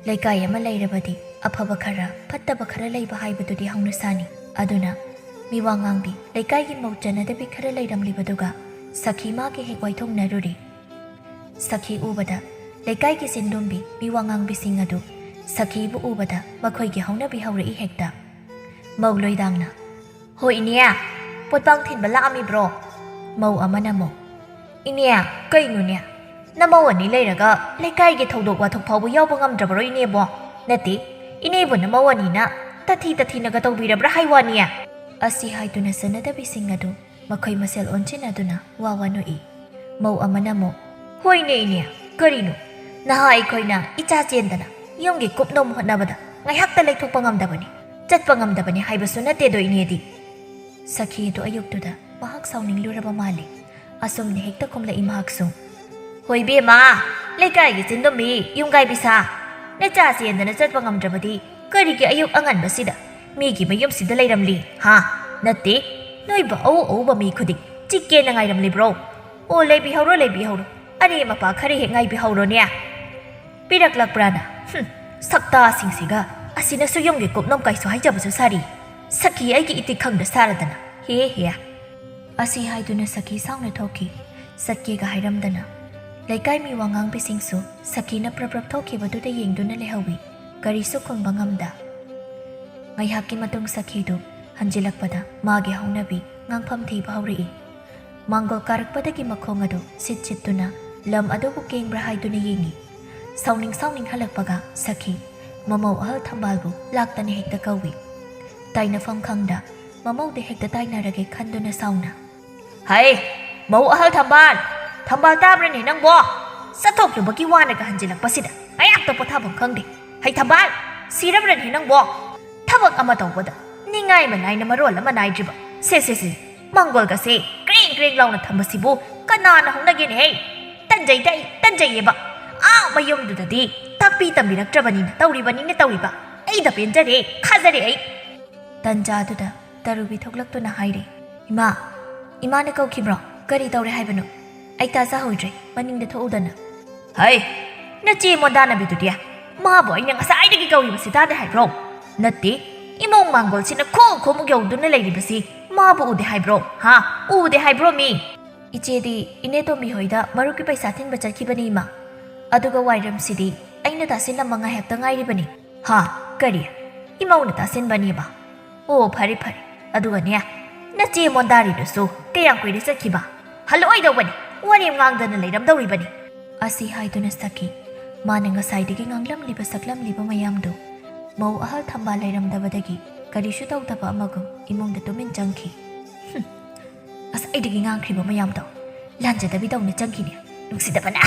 ꯂꯩꯀꯥꯏ ꯑꯃ ꯂꯩꯔꯕꯗꯤ ꯑꯐꯕ ꯈꯔ, ꯐꯠꯇꯕ ꯈꯔ ꯂꯩꯕ ꯍꯥꯏꯕꯗꯨꯗꯤ ꯍꯧꯅꯁꯥꯅꯤ꯫ ꯑꯗꯨꯅ ꯃꯤꯋꯥ ꯉꯥꯡꯕꯤ, ꯂꯩꯀꯥꯏꯒꯤ ꯃꯧ ꯆꯟꯅꯗꯕꯤ ꯈꯔ ꯂꯩꯔꯝꯂꯤꯕꯗꯨꯒ ꯁꯈꯤ ꯃꯥꯒꯤ ꯍꯦꯛ ꯋꯥꯏꯊꯣꯡꯅꯔꯨꯔꯦ꯫ ꯁꯈꯤ ꯎꯕꯗ ꯂꯩꯀꯥꯏꯒꯤ ꯆꯤꯟꯗꯨꯝꯕꯤ, ꯃꯤꯋꯥ ꯉꯥꯡꯕꯤꯁꯤꯡ ꯑꯗꯨ ꯁꯈꯤꯕꯨ ꯎꯕꯗ ꯃꯈꯣꯏꯒꯤ ꯍꯧꯅꯕꯤ ꯍꯧꯔꯛꯏ ꯍꯦꯛꯇ꯫ ꯃꯧ ꯂꯣꯏꯗꯥꯡꯅ, "ꯍꯣ ꯏꯅꯦ, ꯄꯣꯠꯄꯥꯡ ꯊꯤꯟꯕ ꯂꯥꯛꯑꯝꯃꯤꯕ꯭ꯔꯣ?" ꯃꯧ ꯑꯃꯅ ꯑꯃꯨꯛ, "ꯏꯅꯦ, ꯀꯩꯅꯣꯅꯦ? ꯅꯃꯧ ꯑꯅꯤ ꯂꯩꯔꯒ ꯂꯩꯀꯥꯏꯒꯤ ꯊꯧꯗꯣꯛ ꯋꯥꯊꯣꯛ ꯐꯥꯎꯕ ꯌꯥꯎꯕ ꯉꯝꯗ꯭ꯔꯕꯔꯣ, ꯏꯅꯦꯕꯣ? ꯅꯠꯇꯦ, ꯏꯅꯦꯕꯨ ꯅꯃꯧ ꯑꯅꯤꯅ ꯇꯥꯊꯤ ꯇꯥꯊꯤꯅꯒ ꯇꯧꯕꯤꯔꯕ꯭ꯔꯥ ꯍꯥꯏ ꯋꯥꯅꯤ?" ꯑꯁꯤ ꯍꯥꯏꯗꯨꯅ ꯆꯠꯅꯗꯕꯤꯁꯤꯡ ꯑꯗꯨ ꯃꯈꯣꯏ ꯃꯁꯦꯜ ꯑꯣꯟꯁꯤꯟꯅꯗꯨꯅ ꯋꯥ ꯋꯥ ꯅꯣꯛꯏ꯫ ꯃꯧ ꯑꯃꯅ ꯑꯃꯨꯛ, "ꯍꯣꯏꯅꯦ ꯏꯅꯦ, ꯀꯔꯤꯅꯣ? ꯅꯍꯥ ꯑꯩꯈꯣꯏꯅ ꯏꯆꯥ ꯆꯦꯟꯗꯅ ꯌꯨꯝꯒꯤ ꯀꯨꯞꯅꯣꯝ ꯍꯣꯠꯅꯕꯗ ꯉꯥꯏꯍꯥꯛꯇ ꯂꯩꯊꯣꯛꯄ ꯉꯝꯗꯕꯅꯤ, ꯆꯠꯄ ꯉꯝꯗꯕꯅꯤ ꯍꯥꯏꯕꯁꯨ ꯅꯠꯇꯦꯗꯣ, ꯏꯅꯦꯗꯤ?" ꯁꯈꯤ ꯑꯗꯨ ꯑꯌꯨꯛꯇꯨꯗ ꯃꯍꯥꯛ ꯁꯥꯎꯅꯤꯡꯂꯨꯔꯕ ꯃꯥꯜꯂꯤ꯫ ꯑꯁꯨꯝꯅ ꯍꯦꯛꯇ ꯈꯨꯝꯂꯛꯏ ꯃꯍꯥꯛꯁꯨ꯫ "ꯍꯣꯏ ꯏꯕꯦꯝꯃ, ꯂꯩꯀꯥꯏꯒꯤ ꯆꯤꯟꯗꯨꯝꯕꯤ, ꯌꯨꯝꯒꯥꯏꯕꯤ ꯁꯥ, ꯅꯆꯥ ꯆꯦꯟꯗꯅ ꯆꯠꯄ ꯉꯝꯗ꯭ꯔꯕꯗꯤ ꯀꯔꯤꯒꯤ ꯑꯌꯨꯛ ꯑꯉꯟꯕꯁꯤꯗ ꯃꯤꯒꯤ ꯃꯌꯨꯝꯁꯤꯗ ꯂꯩꯔꯝꯂꯤ, ꯍꯥ? ꯅꯠꯇꯦ, ꯅꯣꯏꯕꯨ ꯑꯎ ꯑꯎꯕ ꯃꯤ ꯈꯨꯗꯤꯡ ꯆꯤꯛꯀꯦꯅ ꯉꯥꯏꯔꯝꯂꯤꯕ꯭ꯔꯣ? ꯑꯣ, ꯂꯩꯕꯤꯍꯧꯔꯣ, ꯂꯩꯕꯤꯍꯧꯔꯣ, ꯑꯔꯦꯝ ꯑꯄꯥ ꯈꯔ ꯍꯦꯛ ꯉꯥꯏꯕꯤꯍꯧꯔꯣꯅꯦ꯫ ꯄꯤꯔꯛꯂꯛꯄ꯭ꯔꯥꯅ? ꯍꯨꯝ, ꯁꯛꯇꯥꯁꯤꯡꯁꯤꯒ꯫ ꯑꯁꯤꯅꯁꯨ ꯌꯨꯝꯒꯤ ꯀꯨꯞꯅꯣꯝ ꯀꯥꯏꯁꯨ ꯍꯥꯏꯖꯕꯁꯨ ꯁꯥꯔꯤ꯫ ꯁꯈꯤ ꯑꯩꯒꯤ ꯏꯇꯤꯛ ꯈꯪꯗ ꯁꯥꯔꯗꯅ꯫ ꯍꯦ ꯍꯦ꯫ ꯑꯁꯤ ꯍꯥꯏꯗꯨꯅ ꯁꯈꯤ ꯁꯥꯎꯅ ꯊꯣꯛꯈꯤ꯫ ꯆꯠꯀꯦꯒ ꯍꯥꯏꯔꯝꯗꯅ꯫ ꯂꯩꯀꯥꯏ ꯃꯤ ꯋꯥꯉꯥꯡꯕꯤꯁꯤꯡꯁꯨ ꯁꯈꯤꯅ ꯄ꯭ꯔꯞ ꯄ꯭ꯔꯞ ꯊꯣꯛꯈꯤꯕꯗꯨꯗ ꯌꯦꯡꯗꯨꯅ ꯂꯩꯍꯧꯏ꯫ ꯀꯔꯤꯁꯨ ꯈꯨꯝꯕ ꯉꯝꯗ꯫ ꯉꯥꯏꯍꯥꯛꯀꯤ ꯃꯇꯨꯡ ꯁꯈꯤꯗꯨ ꯍꯟꯖꯤꯜꯂꯛꯄꯗ ꯃꯥꯒꯤ ꯍꯧꯅꯕꯤ ꯉꯥꯡꯐꯝ ꯊꯤꯕ ꯍꯧꯔꯛꯏ꯫ ꯃꯥꯡꯒꯣꯜ ꯀꯥꯔꯛꯄꯗꯒꯤ ꯃꯈꯣꯡ ꯑꯗꯨ ꯁꯤꯠ ꯁꯤꯠꯇꯨꯅ ꯂꯝ ꯑꯗꯨꯕꯨ ꯀꯦꯡꯕ꯭ꯔꯥ ꯍꯥꯏꯗꯨꯅ ꯌꯦꯡꯏ꯫ ꯁꯥꯎꯅꯤꯡ ꯁꯥꯎꯅꯤꯡ ꯍꯜꯂꯛꯄꯒ ꯁꯈꯤ ꯃꯃꯧ ꯑꯍꯜ ꯊꯝꯕꯥꯜꯕꯨ ꯂꯥꯛꯇꯅ ꯍꯦꯛꯇ ꯀꯧꯏ꯫ ꯇꯥꯏꯅꯐꯝ ꯈꯪꯗ ꯃꯃꯧꯗ ꯍꯦꯛꯇ ꯇꯥꯏꯅꯔꯒꯦ ꯈꯟꯗꯨꯅ ꯁꯥꯎꯅ, "ꯍꯩ, ꯃꯧ ꯑꯍꯜ ꯊꯝꯕꯥꯜ! ꯊꯝꯕꯥꯜ ꯇꯥꯕ꯭ꯔꯅꯦ ꯅꯪꯕꯣ? ꯆꯠꯊꯣꯛꯂꯨꯕꯒꯤ ꯋꯥꯅꯒ ꯍꯟꯖꯤꯜꯂꯛꯄꯁꯤꯗ ꯉꯥꯏꯍꯥꯛꯇ ꯄꯣꯊꯥꯐꯝ ꯈꯪꯗꯦ꯫ ꯍꯩ ꯊꯝꯕꯥꯜ, ꯁꯤꯔꯕ꯭ꯔꯅꯦ ꯅꯪꯕꯣ? ꯊꯕꯛ ꯑꯃ ꯇꯧꯕꯗ ꯅꯤꯡꯉꯥꯏ ꯃꯅꯥꯏꯅ ꯃꯔꯣꯜ ꯑꯃ ꯅꯥꯏꯗ꯭ꯔꯤꯕ꯫ ꯁꯦ, ꯁꯦ, ꯁꯦ, ꯃꯥꯡꯒꯣꯜꯒꯁꯦ ꯀ꯭ꯔꯦꯡ ꯀ꯭ꯔꯦꯡ ꯂꯥꯎꯅ ꯊꯝꯕꯁꯤꯕꯨ ꯀꯅꯥꯅ ꯍꯧꯅꯒꯦꯅꯦꯍꯦ? ꯇꯟꯖꯩꯗ ꯑꯩ, ꯇꯟꯖꯩꯌꯦꯕ꯫ ꯑꯥ ꯃꯌꯨꯝꯗꯨꯗꯗꯤ ꯇꯥꯛꯄꯤ ꯇꯝꯕꯤꯔꯛꯇ꯭ꯔꯕꯅꯤꯅ ꯇꯧꯔꯤꯕꯅꯤꯅ ꯇꯧꯔꯤꯕ꯫ ꯑꯩꯗ ꯄꯦꯟꯖꯔꯦ, ꯈꯥꯖꯔꯦ ꯑꯩ꯫" ꯇꯟꯖꯥꯗꯨꯗ ꯇꯔꯨꯕꯤ ꯊꯣꯛꯂꯛꯇꯨꯅ ꯍꯥꯏꯔꯦ, "ꯏꯃꯥ, ꯏꯃꯥꯅ ꯀꯧꯈꯤꯕ꯭ꯔꯣ? ꯀꯔꯤ ꯇꯧꯔꯦ ꯍꯥꯏꯕꯅꯣ? ꯑꯩ ꯇꯥꯖꯍꯧꯗ꯭ꯔꯦ, ꯃꯅꯤꯡꯗ ꯊꯣꯛꯎꯗꯅ꯫" "ꯍꯩ, ꯅꯆꯦ ꯃꯣꯟꯗꯥꯅꯕꯤꯗꯨꯗꯤ? ꯃꯥꯕꯨ ꯑꯩꯅ ꯉꯁꯥꯏꯗꯒꯤ ꯀꯧꯔꯤꯕꯁꯤ ꯇꯥꯗꯦ ꯍꯥꯏꯕ꯭ꯔꯣ? ꯅꯠꯇꯦ, ꯏꯃꯣꯡ ꯃꯥꯡꯒꯣꯜꯁꯤꯅ ꯈꯨ ꯈꯨꯃꯨꯛ ꯌꯧꯗꯨꯅ ꯂꯩꯔꯤꯕꯁꯤ ꯃꯥꯕꯨ ꯎꯗꯦ ꯍꯥꯏꯕ꯭ꯔꯣ? ꯍꯥ? ꯎꯗꯦ ꯍꯥꯏꯕ꯭ꯔꯣ ꯃꯤ?" "ꯏꯆꯦꯗꯤ ꯏꯅꯦ ꯇꯣꯝꯕꯤ ꯍꯣꯏꯗ ꯃꯔꯨꯞꯀꯤ ꯄꯩꯁꯥ ꯊꯤꯟꯕ ꯆꯠꯈꯤꯕꯅꯤ, ꯏꯃꯥ꯫ ꯑꯗꯨꯒ ꯋꯥꯏꯔꯝꯁꯤꯗꯤ ꯑꯩꯅ ꯇꯥꯁꯤꯜꯂꯝꯕ ꯉꯥꯏꯍꯥꯛꯇ ꯉꯥꯏꯔꯤꯕꯅꯤ꯫" "ꯍꯥ? ꯀꯔꯤ? ꯏꯃꯧꯅ ꯇꯥꯁꯤꯟꯕꯅꯦꯕ? ꯑꯣ, ꯐꯔꯦ, ꯐꯔꯦ꯫ ꯑꯗꯨꯒꯅꯦ, ꯅꯆꯦ ꯃꯣꯟꯗꯥꯔꯤꯗꯨꯁꯨ ꯀꯌꯥꯝ ꯀꯨꯏꯔꯦ ꯆꯠꯈꯤꯕ? ꯍꯜꯂꯛꯑꯣꯏꯗꯧꯕꯅꯤ꯫ ꯋꯥꯔꯦꯝ ꯉꯥꯡꯗꯅ ꯂꯩꯔꯝꯗꯧꯔꯤꯕꯅꯤ꯫ ꯑꯁꯤ ꯍꯥꯏꯗꯨꯅ ꯁꯈꯤ, ꯃꯥꯅ ꯉꯁꯥꯏꯗꯒꯤ ꯉꯥꯡꯂꯝꯂꯤꯕ ꯁꯛꯂꯝꯂꯤꯕ ꯃꯌꯥꯝꯗꯨ ꯃꯧ ꯑꯍꯜ ꯊꯝꯕꯥꯜ ꯂꯩꯔꯝꯗꯕꯗꯒꯤ ꯀꯔꯤꯁꯨ ꯇꯧꯗꯕ ꯑꯃꯒꯨꯝ ꯏꯃꯨꯡꯗ ꯇꯨꯃꯤꯟ ꯆꯪꯈꯤ꯫ "ꯍꯨꯝ, ꯉꯁꯥꯏꯗꯒꯤ ꯉꯥꯡꯈ꯭ꯔꯤꯕ ꯃꯌꯥꯝꯗꯣ ꯂꯥꯟꯖꯗꯕꯤꯗꯧꯅ ꯆꯪꯈꯤꯅꯦ꯫ ꯅꯨꯡꯁꯤꯗꯕꯅ!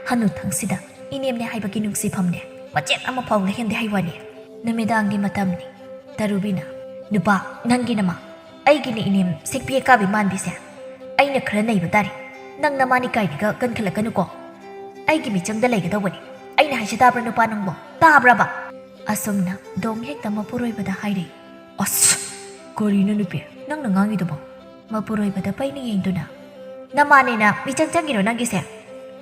ꯍꯅꯨꯊꯪꯁꯤꯗ ꯏꯅꯦꯝꯅꯦ ꯍꯥꯏꯕꯒꯤ ꯅꯨꯡꯁꯤꯐꯝꯅꯦ ꯃꯆꯦꯠ ꯑꯃꯐꯥꯎ ꯂꯩꯍꯟꯗꯦ ꯍꯥꯏ ꯋꯥꯅꯤ꯫ ꯅꯨꯃꯤꯗꯥꯡꯒꯤ ꯃꯇꯝꯅꯤ꯫ ꯇꯔꯨꯕꯤꯅ, ꯅꯨꯄꯥ, ꯅꯪꯒꯤ ꯅꯃꯥ, ꯑꯩꯒꯤꯅ ꯏꯅꯦꯝ ꯁꯦꯛꯄꯤ ꯑꯀꯥꯕꯤ ꯃꯥꯟꯕꯤꯁꯦ꯫ ꯑꯩꯅ ꯈꯔ ꯅꯩꯕ ꯇꯥꯔꯦ꯫ ꯅꯪ ꯅꯃꯥꯅꯤ ꯀꯥꯏꯔꯒ ꯀꯟꯈꯠꯂꯛꯀꯅꯨꯀꯣ꯫ ꯑꯩꯒꯤ ꯃꯤꯆꯪꯗ ꯂꯩꯒꯗꯧꯕꯅꯤ꯫ ꯑꯩꯅ ꯍꯥꯏꯁꯦ ꯇꯥꯕ꯭ꯔꯥ ꯅꯨꯄꯥ ꯅꯪꯕꯣ? ꯇꯥꯕ꯭ꯔꯕ?" ꯑꯁꯨꯝꯅ ꯗꯣꯝ ꯍꯦꯛꯇ ꯃꯄꯨꯔꯣꯏꯕꯗ ꯍꯥꯏꯔꯦ꯫ "ꯑꯁ! ꯀꯔꯤꯅꯣ ꯅꯨꯄꯤ, ꯅꯪꯅ ꯉꯥꯡꯉꯤꯗꯨꯕꯣ?" ꯃꯄꯨꯔꯣꯏꯕꯗ ꯄꯩꯅ ꯌꯦꯡꯗꯨꯅ, "ꯅꯃꯥꯅꯦꯅ ꯃꯤꯆꯪ ꯆꯪꯉꯤꯔꯣ ꯅꯪꯒꯤꯁꯦ?"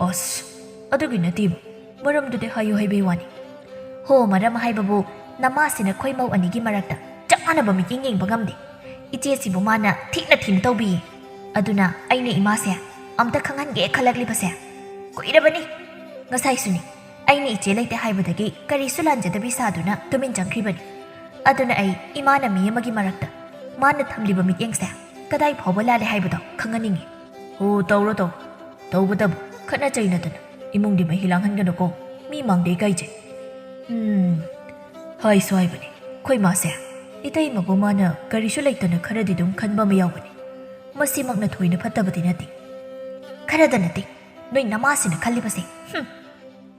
"ꯑꯁ! ꯑꯗꯨꯒꯤ ꯅꯠꯇꯦꯕ꯫ ꯃꯔꯝꯗꯨꯗꯤ ꯍꯥꯏꯌꯨ ꯍꯥꯏꯕꯩ ꯋꯥꯅꯤ꯫" "ꯍꯣ, ꯃꯔꯝ ꯍꯥꯏꯕꯕꯨ ꯅꯃꯥꯁꯤꯅ ꯑꯩꯈꯣꯏ ꯃꯧ ꯑꯅꯤꯒꯤ ꯃꯔꯛꯇ ꯆꯞ ꯃꯥꯟꯅꯕ ꯃꯤꯠꯌꯦꯡ ꯌꯦꯡꯕ ꯉꯝꯗꯦ꯫ ꯏꯆꯦꯁꯤꯕꯨ ꯃꯥꯅ ꯊꯤꯅ ꯊꯤꯅ ꯇꯧꯕꯤꯌꯦ꯫ ꯑꯗꯨꯅ ꯑꯩꯅ ꯏꯃꯥꯁꯦ ꯑꯝꯇ ꯈꯪꯍꯟꯒꯦ ꯈꯜꯂꯛꯂꯤꯕꯁꯦ ꯀꯨꯏꯔꯕꯅꯤ꯫ ꯉꯁꯥꯏꯁꯨꯅꯤ, ꯑꯩꯅ ꯏꯆꯦ ꯂꯩꯇꯦ ꯍꯥꯏꯕꯗꯒꯤ ꯀꯔꯤꯁꯨ ꯂꯥꯟꯖꯗꯕꯤ ꯁꯥꯗꯨꯅ ꯇꯨꯃꯤꯟ ꯆꯪꯈ꯭ꯔꯤꯕꯅꯤ꯫ ꯑꯗꯨꯅ ꯑꯩ ꯏꯃꯥꯅ ꯃꯤ ꯑꯃꯒꯤ ꯃꯔꯛꯇ ꯃꯥꯅ ꯊꯝꯂꯤꯕ ꯃꯤꯠꯌꯦꯡꯁꯦ ꯀꯗꯥꯏ ꯐꯥꯎꯕ ꯂꯥꯜꯂꯦ ꯍꯥꯏꯕꯗꯣ ꯈꯪꯍꯟꯅꯤꯡꯉꯤ꯫" "ꯑꯣ, ꯇꯧꯔꯣ, ꯇꯧꯔꯣ꯫ ꯇꯧꯕꯇꯕꯨ ꯈꯠꯅ ꯆꯩꯅꯗꯅ ꯏꯃꯨꯡꯗꯤ ꯃꯍꯤ ꯂꯥꯡꯍꯟꯒꯅꯨꯀꯣ꯫ ꯃꯤ ꯃꯥꯡꯗ ꯏꯀꯥꯏꯖꯩ꯫" "ꯎꯝ, ꯍꯥꯏꯁꯨ ꯍꯥꯏꯕꯅꯤ꯫ ꯑꯩꯈꯣꯏ ꯃꯥꯁꯦ ꯏꯇꯩꯃꯕꯨ ꯃꯥꯅ ꯀꯔꯤꯁꯨ ꯂꯩꯇꯅ ꯈꯔꯗꯤ ꯑꯗꯨꯝ ꯈꯟꯕ ꯑꯃ ꯌꯥꯎꯕꯅꯤ꯫ ꯃꯁꯤꯃꯛꯅ ꯊꯣꯏꯅ ꯐꯠꯇꯕꯗꯤ ꯅꯠꯇꯦ꯫" "ꯈꯔꯗ ꯅꯠꯇꯦ, ꯅꯣꯏ ꯅꯃꯥꯁꯤꯅ ꯈꯜꯂꯤꯕꯁꯦ꯫ ꯍꯨꯝ!"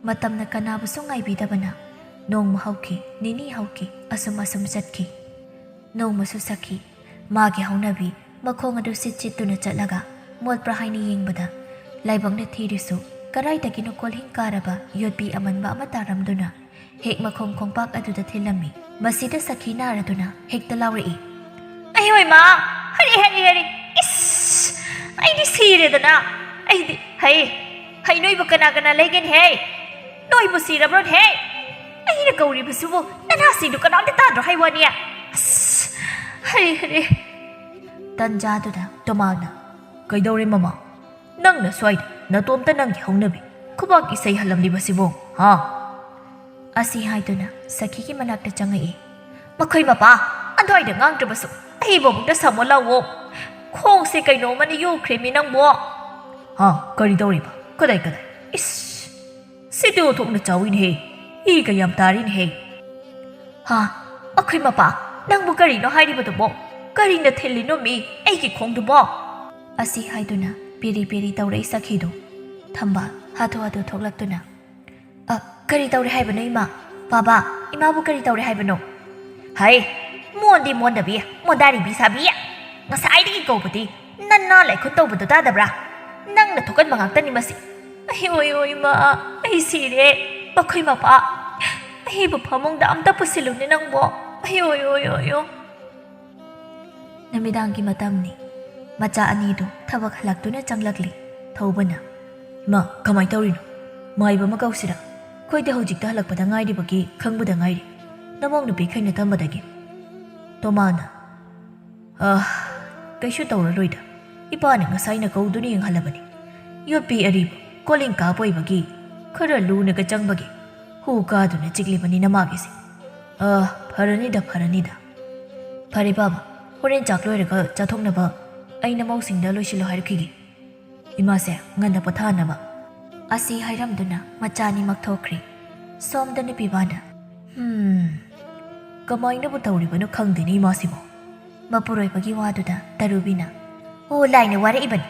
ꯃꯇꯝꯅ ꯀꯅꯥꯕꯨꯁꯨ ꯉꯥꯏꯕꯤꯗꯕꯅ ꯅꯣꯡꯃ ꯍꯧꯈꯤ, ꯅꯤꯅꯤ ꯍꯧꯈꯤ, ꯑꯁꯨꯝ ꯑꯁꯨꯝ ꯆꯠꯈꯤ꯫ ꯅꯣꯡꯃꯁꯨ ꯁꯈꯤ ꯃꯥꯒꯤ ꯍꯧꯅꯕꯤ ꯃꯈꯣꯡ ꯑꯗꯨ ꯁꯤꯠ ꯁꯤꯠꯇꯨꯅ ꯆꯠꯂꯒ ꯃꯣꯠꯄ꯭ꯔꯥ ꯍꯥꯏꯅ ꯌꯦꯡꯕꯗ, ꯂꯥꯏꯕꯛꯅ ꯊꯤꯔꯤꯁꯨ ꯀꯗꯥꯏꯗꯒꯤꯅꯣ ꯀꯣꯜꯍꯤꯡ ꯀꯥꯔꯕ ꯌꯣꯠꯄꯤ ꯑꯃꯟꯕ ꯑꯃ ꯇꯥꯔꯝꯗꯨꯅ ꯍꯦꯛ ꯃꯈꯣꯡ ꯈꯣꯡꯄꯥꯛ ꯑꯗꯨꯗ ꯊꯤꯜꯂꯝꯃꯤ꯫ ꯃꯁꯤꯗ ꯁꯈꯤ ꯅꯥꯔꯗꯨꯅ ꯍꯦꯛꯇ ꯂꯥꯎꯔꯛꯏ, "ꯑꯩ ꯍꯣꯏ ꯃꯥ! ꯍꯔꯦ, ꯍꯔꯦ, ꯍꯔꯦ! ꯏꯁ! ꯑꯩꯗꯤ ꯁꯤꯔꯦꯗꯅ! ꯑꯩꯗꯤ ꯍꯩ! ꯍꯩ ꯅꯣꯏꯕꯨ ꯀꯅꯥ ꯀꯅꯥ ꯂꯩꯒꯦꯅꯦꯍꯦ? ꯅꯣꯏꯕꯨ ꯁꯤꯔꯕ꯭ꯔꯣꯅꯦꯍꯦ? ꯑꯩꯅ ꯀꯧꯔꯤꯕꯁꯤꯕꯨ ꯅꯅꯥꯁꯤꯡꯗꯨ ꯀꯅꯥꯝꯇ ꯇꯥꯗ꯭ꯔꯣ ꯍꯥꯏ ꯋꯥꯅꯤ? ꯑꯁ! ꯍꯔꯦ, ꯍꯔꯦ!" ꯇꯟꯖꯥꯗꯨꯗ ꯇꯣꯃꯥꯜꯅ, "ꯀꯩꯗꯧꯔꯦ ꯃꯃꯥ? ꯅꯪꯅ ꯁ꯭ꯋꯥꯏꯗ ꯅꯇꯣꯝꯇ ꯅꯪꯒꯤ ꯍꯧꯅꯕꯤ ꯈꯨꯕꯥꯛ ꯏꯁꯩ ꯍꯜꯂꯝꯂꯤꯕꯁꯤꯕꯣ, ꯍꯥ?" ꯑꯁꯤ ꯍꯥꯏꯗꯨꯅ ꯁꯈꯤꯒꯤ ꯃꯅꯥꯛꯇ ꯆꯪꯉꯛꯏ꯫ "ꯃꯈꯣꯏ ꯃꯄꯥ ꯑꯗꯨꯋꯥꯏꯗ ꯉꯥꯡꯗ꯭ꯔꯕꯁꯨ ꯑꯩꯕꯨ ꯑꯃꯨꯛꯇ ꯁꯥꯃꯣ ꯂꯥꯎꯋꯣ꯫ ꯈꯣꯡꯁꯦ ꯀꯩꯅꯣꯝꯃꯅ ꯌꯣꯛꯈ꯭ꯔꯦꯃꯤ ꯅꯪꯕꯣ!" "ꯍꯥ? ꯀꯔꯤ ꯇꯧꯔꯤꯕ? ꯀꯗꯥꯏ, ꯀꯗꯥꯏ? ꯏꯁ, ꯁꯤꯗꯤ ꯑꯣꯟꯊꯣꯛꯅ ꯆꯥꯎꯏꯅꯦꯍꯦ꯫ ꯏꯒ ꯌꯥꯝ ꯇꯥꯔꯤꯅꯦꯍꯦ꯫ ꯍꯥ? ꯑꯩꯈꯣꯏ ꯃꯄꯥ, ꯅꯪꯕꯨ ꯀꯔꯤꯅꯣ ꯍꯥꯏꯔꯤꯕꯗꯨꯕꯣ? ꯀꯔꯤꯅ ꯊꯤꯜꯂꯤꯅꯣ ꯃꯤ ꯑꯩꯒꯤ ꯈꯣꯡꯗꯨꯕꯣ? ꯑꯁꯤ ꯍꯥꯏꯗꯨꯅ ꯄꯦꯔꯤ ꯄꯦꯔꯤ ꯇꯧꯔꯛꯏ ꯁꯈꯤꯗꯨ꯫ ꯊꯝꯕꯥꯜ ꯍꯥꯊꯨ ꯍꯥꯊꯨ ꯊꯣꯛꯂꯛꯇꯨꯅ, "ꯑ, ꯀꯔꯤ ꯇꯧꯔꯦ ꯍꯥꯏꯕꯅꯣ ꯏꯃꯥ? ꯕꯥꯕꯥ, ꯏꯃꯥꯕꯨ ꯀꯔꯤ ꯇꯧꯔꯦ ꯍꯥꯏꯕꯅꯣ?" "ꯍꯩ, ꯃꯣꯟꯗꯤ ꯃꯣꯟꯗꯕꯤ, ꯃꯣꯟꯗꯥꯔꯤꯕꯤ ꯁꯥꯕꯤ! ꯉꯁꯥꯏꯗꯒꯤ ꯀꯧꯕꯗꯤ ꯅꯅꯥ ꯂꯥꯏꯈꯨꯟ ꯇꯧꯕꯗꯣ ꯇꯥꯗꯕ꯭ꯔꯥ? ꯅꯪꯅ ꯊꯣꯛꯍꯟꯕ ꯉꯥꯛꯇꯅꯤ ꯃꯁꯤ꯫ ꯑꯩ ꯑꯣꯏ ꯑꯣꯏ ꯏꯃꯥ, ꯑꯩ ꯁꯤꯔꯦ꯫ ꯃꯈꯣꯏ ꯃꯄꯥ, ꯑꯩꯕꯨ ꯐꯃꯨꯡꯗ ꯑꯝꯇ ꯄꯨꯁꯤꯜꯂꯨꯅꯦ ꯅꯪꯕꯣ꯫ ꯑꯩ ꯑꯣꯏ ꯑꯣꯏ ꯑꯣꯏ ꯑꯣ꯫" ꯅꯨꯃꯤꯗꯥꯡꯒꯤ ꯃꯇꯝꯅꯤ꯫ ꯃꯆꯥ ꯑꯅꯤꯗꯨ ꯊꯕꯛ ꯍꯜꯂꯛꯇꯨꯅ ꯆꯪꯂꯛꯂꯤ꯫ ꯊꯧꯕꯅ, "ꯏꯃꯥ, ꯀꯃꯥꯏ ꯇꯧꯔꯤꯅꯣ? ꯃꯥꯏꯕ ꯑꯃ ꯀꯧꯁꯤꯔꯥ? ꯑꯩꯈꯣꯏꯗꯤ ꯍꯧꯖꯤꯛꯇ ꯍꯜꯂꯛꯄꯗ ꯉꯥꯏꯔꯤꯕꯒꯤ ꯈꯪꯕꯗ ꯉꯥꯏꯔꯤ꯫ ꯅꯃꯧ ꯅꯨꯄꯤ ꯈꯩꯅ ꯇꯝꯕꯗꯒꯤ꯫" ꯇꯣꯃꯥꯅ, "ꯑ, ꯀꯩꯁꯨ ꯇꯧꯔꯔꯣꯏꯗ꯫ ꯏꯄꯥꯅ ꯉꯁꯥꯏꯅ ꯀꯧꯗꯨꯅ ꯌꯦꯡꯍꯜꯂꯕꯅꯤ꯫ ꯌꯣꯠꯄꯤ ꯑꯔꯤꯕ, ꯀꯣꯂꯤꯡ ꯀꯥꯞꯄ ꯑꯣꯏꯕꯒꯤ ꯈꯔ ꯂꯨꯅꯒ ꯆꯪꯕꯒꯤ ꯍꯨ ꯀꯥꯗꯨꯅ ꯆꯤꯛꯂꯤꯕꯅꯤꯅ ꯃꯥꯒꯤꯁꯦ꯫ ꯑ, ꯐꯔꯅꯤꯗ, ꯐꯔꯅꯤꯗ꯫ ꯐꯔꯦ ꯕꯥꯕꯥ, ꯍꯣꯔꯦꯟ ꯆꯥꯛ ꯂꯣꯏꯔꯒ ꯆꯥꯊꯣꯛꯅꯕ ꯑꯩ ꯅꯃꯧꯁꯤꯡꯗ ꯂꯣꯏꯁꯤꯜꯂꯣ ꯍꯥꯏꯔꯛꯈꯤꯒꯦ꯫ ꯏꯃꯥꯁꯦ ꯉꯟꯅ ꯄꯣꯊꯥꯅꯕ꯫" ꯑꯁꯤ ꯍꯥꯏꯔꯝꯗꯨꯅ ꯃꯆꯥ ꯑꯅꯤꯃꯛ ꯊꯣꯛꯈ꯭ꯔꯦ꯫ ꯁꯣꯝꯗ ꯅꯨꯄꯤꯕꯥꯅ, "ꯍꯝ, ꯀꯃꯥꯏꯅꯕꯨ ꯇꯧꯔꯤꯕꯅꯣ ꯈꯪꯗꯦꯅꯦ ꯏꯃꯥꯁꯤꯕꯣ꯫" ꯃꯄꯨꯔꯣꯏꯕꯒꯤ ꯋꯥꯗꯨꯗ ꯇꯔꯨꯕꯤꯅ, "ꯑꯣ, ꯂꯥꯏꯅ ꯋꯥꯔꯛꯏꯕꯅꯤ꯫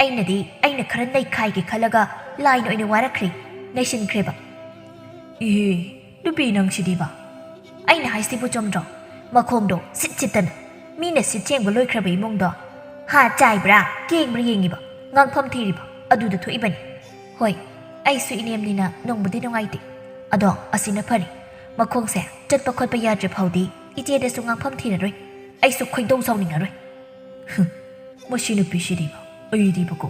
ꯑꯩꯅꯗꯤ ꯑꯩꯅ ꯈꯔ ꯅꯩꯈꯥꯏꯒꯦ ꯈꯜꯂꯒ ꯂꯥꯏꯅ ꯑꯣꯏꯅ ꯋꯥꯔꯛꯈ꯭ꯔꯦ, ꯅꯩꯁꯤꯟꯈ꯭ꯔꯦꯕ꯫" "ꯏꯍꯦ, ꯅꯨꯄꯤ ꯅꯪꯁꯤꯗꯤꯕ꯫ ꯑꯩꯅ ꯍꯥꯏꯁꯤꯕꯨ ꯆꯨꯝꯗ꯭ꯔꯣ? ꯃꯈꯣꯡꯗꯣ ꯁꯤꯠ ꯁꯤꯠꯇꯅ ꯃꯤꯅ ꯁꯤꯠ ꯁꯦꯡꯕ ꯂꯣꯏꯈ꯭ꯔꯕ ꯏꯃꯨꯡꯗꯣ ꯍꯥ ꯆꯥꯏꯕ꯭ꯔꯥ, ꯀꯦꯡꯕ꯭ꯔꯥ ꯌꯦꯡꯉꯤꯕ, ꯉꯥꯡꯐꯝ ꯊꯤꯔꯤꯕ ꯑꯗꯨꯗ ꯊꯣꯛꯏꯕꯅꯤ꯫ ꯍꯣꯏ, ꯑꯩꯁꯨ ꯏꯅꯦꯝꯅꯤꯅ ꯅꯨꯡꯕꯨꯗꯤ ꯅꯨꯡꯉꯥꯏꯇꯦ꯫ ꯑꯗꯣ ꯑꯁꯤꯅ ꯐꯔꯦ꯫ ꯃꯈꯣꯡꯁꯦ ꯆꯠꯄ ꯈꯣꯠꯄ ꯌꯥꯗ꯭ꯔꯤ ꯐꯥꯎꯗꯤ ꯏꯆꯦꯗꯁꯨ ꯉꯥꯡꯐꯝ ꯊꯤꯔꯔꯣꯏ꯫ ꯑꯩꯁꯨ ꯈꯣꯏꯗꯧ ꯁꯥꯎꯅꯤꯡꯉꯔꯣꯏ꯫" ꯍꯨꯝ, ꯃꯁꯤ ꯅꯨꯄꯤꯁꯤꯗꯤꯕ, ꯑꯩꯗꯤꯕꯀꯣ,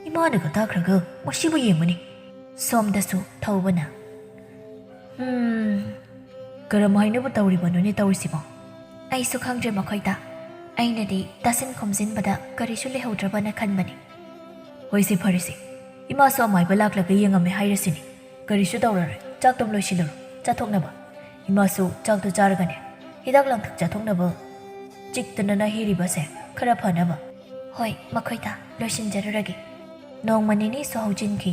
ꯏꯃꯥꯅꯒ ꯇꯥꯈ꯭ꯔꯒ ꯃꯁꯤꯕꯨ ꯌꯦꯡꯕꯅꯤ꯫ ꯁꯣꯝꯗꯁꯨ ꯊꯧꯕꯅ, "ꯎꯝ, ꯀꯔꯝ ꯍꯥꯏꯅꯕꯨ ꯇꯧꯔꯤꯕꯅꯣꯅꯦ ꯇꯧꯔꯤꯁꯤꯕꯣ? ꯑꯩꯁꯨ ꯈꯪꯗ꯭ꯔꯦ ꯃꯈꯣꯏꯗ꯫ ꯑꯩꯅꯗꯤ ꯇꯥꯁꯤꯟ ꯈꯣꯝꯖꯤꯟꯕꯗ ꯀꯔꯤꯁꯨ ꯂꯩꯍꯧꯗ꯭ꯔꯕꯅ ꯈꯟꯕꯅꯤ꯫" "ꯍꯣꯏꯁꯦ, ꯐꯔꯦꯁꯦ꯫ ꯏꯃꯥꯁꯨ ꯑꯃꯥꯏꯕ ꯂꯥꯛꯂꯒ ꯌꯦꯡꯉꯝꯃꯦ ꯍꯥꯏꯔꯁꯤꯅꯦ꯫ ꯀꯔꯤꯁꯨ ꯇꯧꯔꯔꯣꯏ꯫ ꯆꯥꯛꯇꯨꯝ ꯂꯣꯏꯁꯤꯜꯂꯨꯔꯣ, ꯆꯥꯊꯣꯛꯅꯕ꯫ ꯏꯃꯥꯁꯨ ꯆꯥꯛꯇꯨ ꯆꯥꯔꯒꯅꯦ, ꯍꯤꯗꯥꯛ ꯂꯥꯡꯊꯛ ꯆꯥꯊꯣꯛꯅꯕ, ꯆꯤꯛꯇꯅ ꯅꯥꯍꯦꯔꯤꯕꯁꯦ ꯈꯔ ꯐꯅꯕ꯫" "ꯍꯣꯏ, ꯃꯈꯣꯏꯗ ꯂꯣꯏꯁꯤꯟꯖꯔꯨꯔꯒꯦ꯫" ꯅꯣꯡꯃ ꯅꯤꯅꯤꯁꯨ ꯍꯧꯖꯤꯟꯈꯤ꯫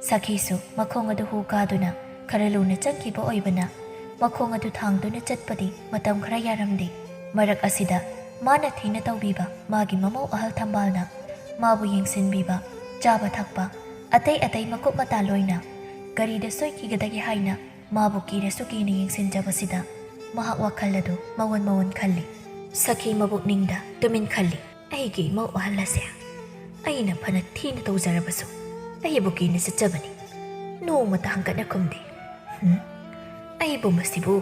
ꯁꯈꯤꯁꯨ ꯃꯈꯣꯡ ꯑꯗꯨ ꯍꯨ ꯀꯥꯗꯨꯅ ꯈꯔ ꯂꯨꯅ ꯆꯪꯈꯤꯕ ꯑꯣꯏꯕꯅ, ꯃꯈꯣꯡ ꯑꯗꯨ ꯊꯥꯡꯗꯨꯅ ꯆꯠꯄꯗꯤ ꯃꯇꯝ ꯈꯔ ꯌꯥꯔꯝꯗꯦ꯫ ꯃꯔꯛ ꯑꯁꯤꯗ ꯃꯥꯅ ꯊꯤꯅ ꯇꯧꯕꯤꯕ ꯃꯥꯒꯤ ꯃꯃꯧ ꯑꯍꯜ ꯊꯝꯕꯥꯜꯅ ꯃꯥꯕꯨ ꯌꯦꯡꯁꯤꯟꯕꯤꯕ, ꯆꯥꯕ ꯊꯛꯄ, ꯑꯇꯩ ꯑꯇꯩ ꯃꯀꯨꯞ ꯃꯇꯥ ꯂꯣꯏꯅ ꯀꯔꯤꯗ ꯁꯣꯏꯈꯤꯒꯗꯒꯦ ꯍꯥꯏꯅ ꯃꯥꯕꯨ ꯀꯤꯔꯁꯨ ꯀꯤꯅ ꯌꯦꯡꯁꯤꯟꯖꯕꯁꯤꯗ ꯃꯍꯥꯛ ꯋꯥꯈꯜ ꯑꯗꯨ ꯃꯋꯟ ꯃꯋꯟ ꯈꯜꯂꯤ꯫ ꯁꯈꯤ ꯃꯕꯨꯛꯅꯤꯡꯗ ꯇꯨꯃꯤꯟ ꯈꯜꯂꯤ, "ꯑꯩꯒꯤ ꯏꯃꯧ ꯑꯍꯜ ꯑꯁꯦ ꯑꯩꯅ ꯐꯅ ꯊꯤꯅ ꯇꯧꯖꯔꯕꯁꯨ ꯑꯩꯕꯨ ꯀꯤꯅ ꯆꯠꯆꯕꯅꯤ꯫ ꯅꯣꯡꯃꯇ ꯍꯪꯒꯠꯅ ꯈꯨꯝꯗꯦ꯫ ꯍꯨꯝ, ꯑꯩꯕꯨ ꯃꯁꯤꯕꯨ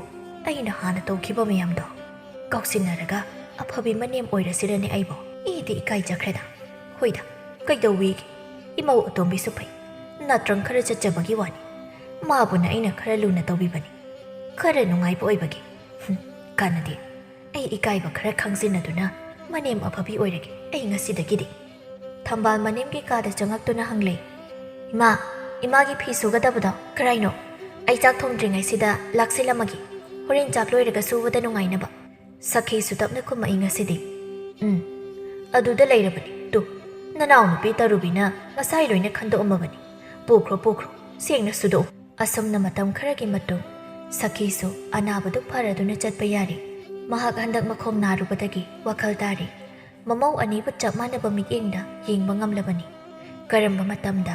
ꯑꯩꯅ ꯍꯥꯟꯅ ꯇꯧꯈꯤꯕ ꯃꯌꯥꯝꯗꯣ ꯀꯥꯎꯁꯤꯟꯅꯔꯒ ꯑꯐꯕꯤ ꯃꯅꯦꯝ ꯑꯣꯏꯔꯁꯤꯔꯅꯦ ꯑꯩꯕꯨ? ꯏꯗꯤ ꯏꯀꯥꯏꯖꯈ꯭ꯔꯦꯗ꯫ ꯍꯣꯏꯗ, ꯀꯩꯗꯧꯋꯤꯒꯦ? ꯏꯃꯧ ꯑꯇꯣꯝꯕꯤꯁꯨ ꯐꯩ, ꯅꯥꯇ꯭ꯔꯪ ꯈꯔ ꯆꯠꯆꯕꯒꯤ ꯋꯥꯅꯤ꯫ ꯃꯥꯕꯨꯅ ꯑꯩꯅ ꯈꯔ ꯂꯨꯅ ꯇꯧꯕꯤꯕꯅꯤ, ꯈꯔ ꯅꯨꯡꯉꯥꯏꯕ ꯑꯣꯏꯕꯒꯤ꯫ ꯍꯨꯝ, ꯀꯥꯟꯅꯗꯦ꯫ ꯑꯩ ꯏꯀꯥꯏꯕ ꯈꯔ ꯈꯪꯖꯤꯟꯅꯗꯨꯅ ꯃꯅꯦꯝ ꯑꯐꯕꯤ ꯑꯣꯏꯔꯒꯦ ꯑꯩ ꯉꯁꯤꯗꯒꯤꯗꯤ꯫" ꯊꯝꯕꯥꯜ ꯃꯅꯦꯝꯒꯤ ꯀꯥꯗ ꯆꯪꯉꯛꯇꯨꯅ ꯍꯪꯂꯦ, "ꯏꯃꯥ, ꯏꯃꯥꯒꯤ ꯐꯤ ꯁꯨꯒꯗꯕꯗꯣ ꯀꯔꯥꯏꯅꯣ? ꯑꯩ ꯆꯥꯛ ꯊꯣꯡꯗ꯭ꯔꯤꯉꯩꯁꯤꯗ ꯂꯥꯛꯁꯤꯜꯂꯝꯃꯒꯦ, ꯍꯣꯔꯦꯟ ꯆꯥꯛ ꯂꯣꯏꯔꯒ ꯁꯨꯕꯗ ꯅꯨꯡꯉꯥꯏꯅꯕ꯫" ꯁꯈꯤꯁꯨ ꯇꯞꯅ ꯈꯨꯝꯃꯛꯏ ꯉꯁꯤꯗꯤ꯫ "ꯎꯝ, ꯑꯗꯨꯗ ꯂꯩꯔꯕꯅꯤ꯫ ꯇꯨ, ꯅꯅꯥꯎꯅꯨꯄꯤ ꯇꯔꯨꯕꯤꯅ ꯉꯁꯥꯏ ꯂꯣꯏꯅ ꯈꯟꯗꯣꯛꯑꯝꯃꯕꯅꯤ꯫ ꯄꯨꯈ꯭ꯔꯣ, ꯄꯨꯈ꯭ꯔꯣ, ꯁꯦꯡꯅ ꯁꯨꯗꯣꯛꯎ꯫" ꯑꯁꯨꯝꯅ ꯃꯇꯝ ꯈꯔꯒꯤ ꯃꯇꯨꯡ ꯁꯈꯤꯁꯨ ꯑꯅꯥꯕꯗꯨ ꯐꯔꯗꯨꯅ ꯆꯠꯄ ꯌꯥꯔꯦ꯫ ꯃꯍꯥꯛ ꯍꯟꯗꯛ ꯃꯈꯣꯡ ꯅꯥꯔꯨꯕꯗꯒꯤ ꯋꯥꯈꯜ ꯇꯥꯔꯦ꯫ ꯃꯃꯧ ꯑꯅꯤꯕꯨ ꯆꯞ ꯃꯥꯟꯅꯕ ꯃꯤꯠꯌꯦꯡꯗ ꯌꯦꯡꯕ ꯉꯝꯂꯕꯅꯤ꯫ ꯀꯔꯝꯕ ꯃꯇꯝꯗ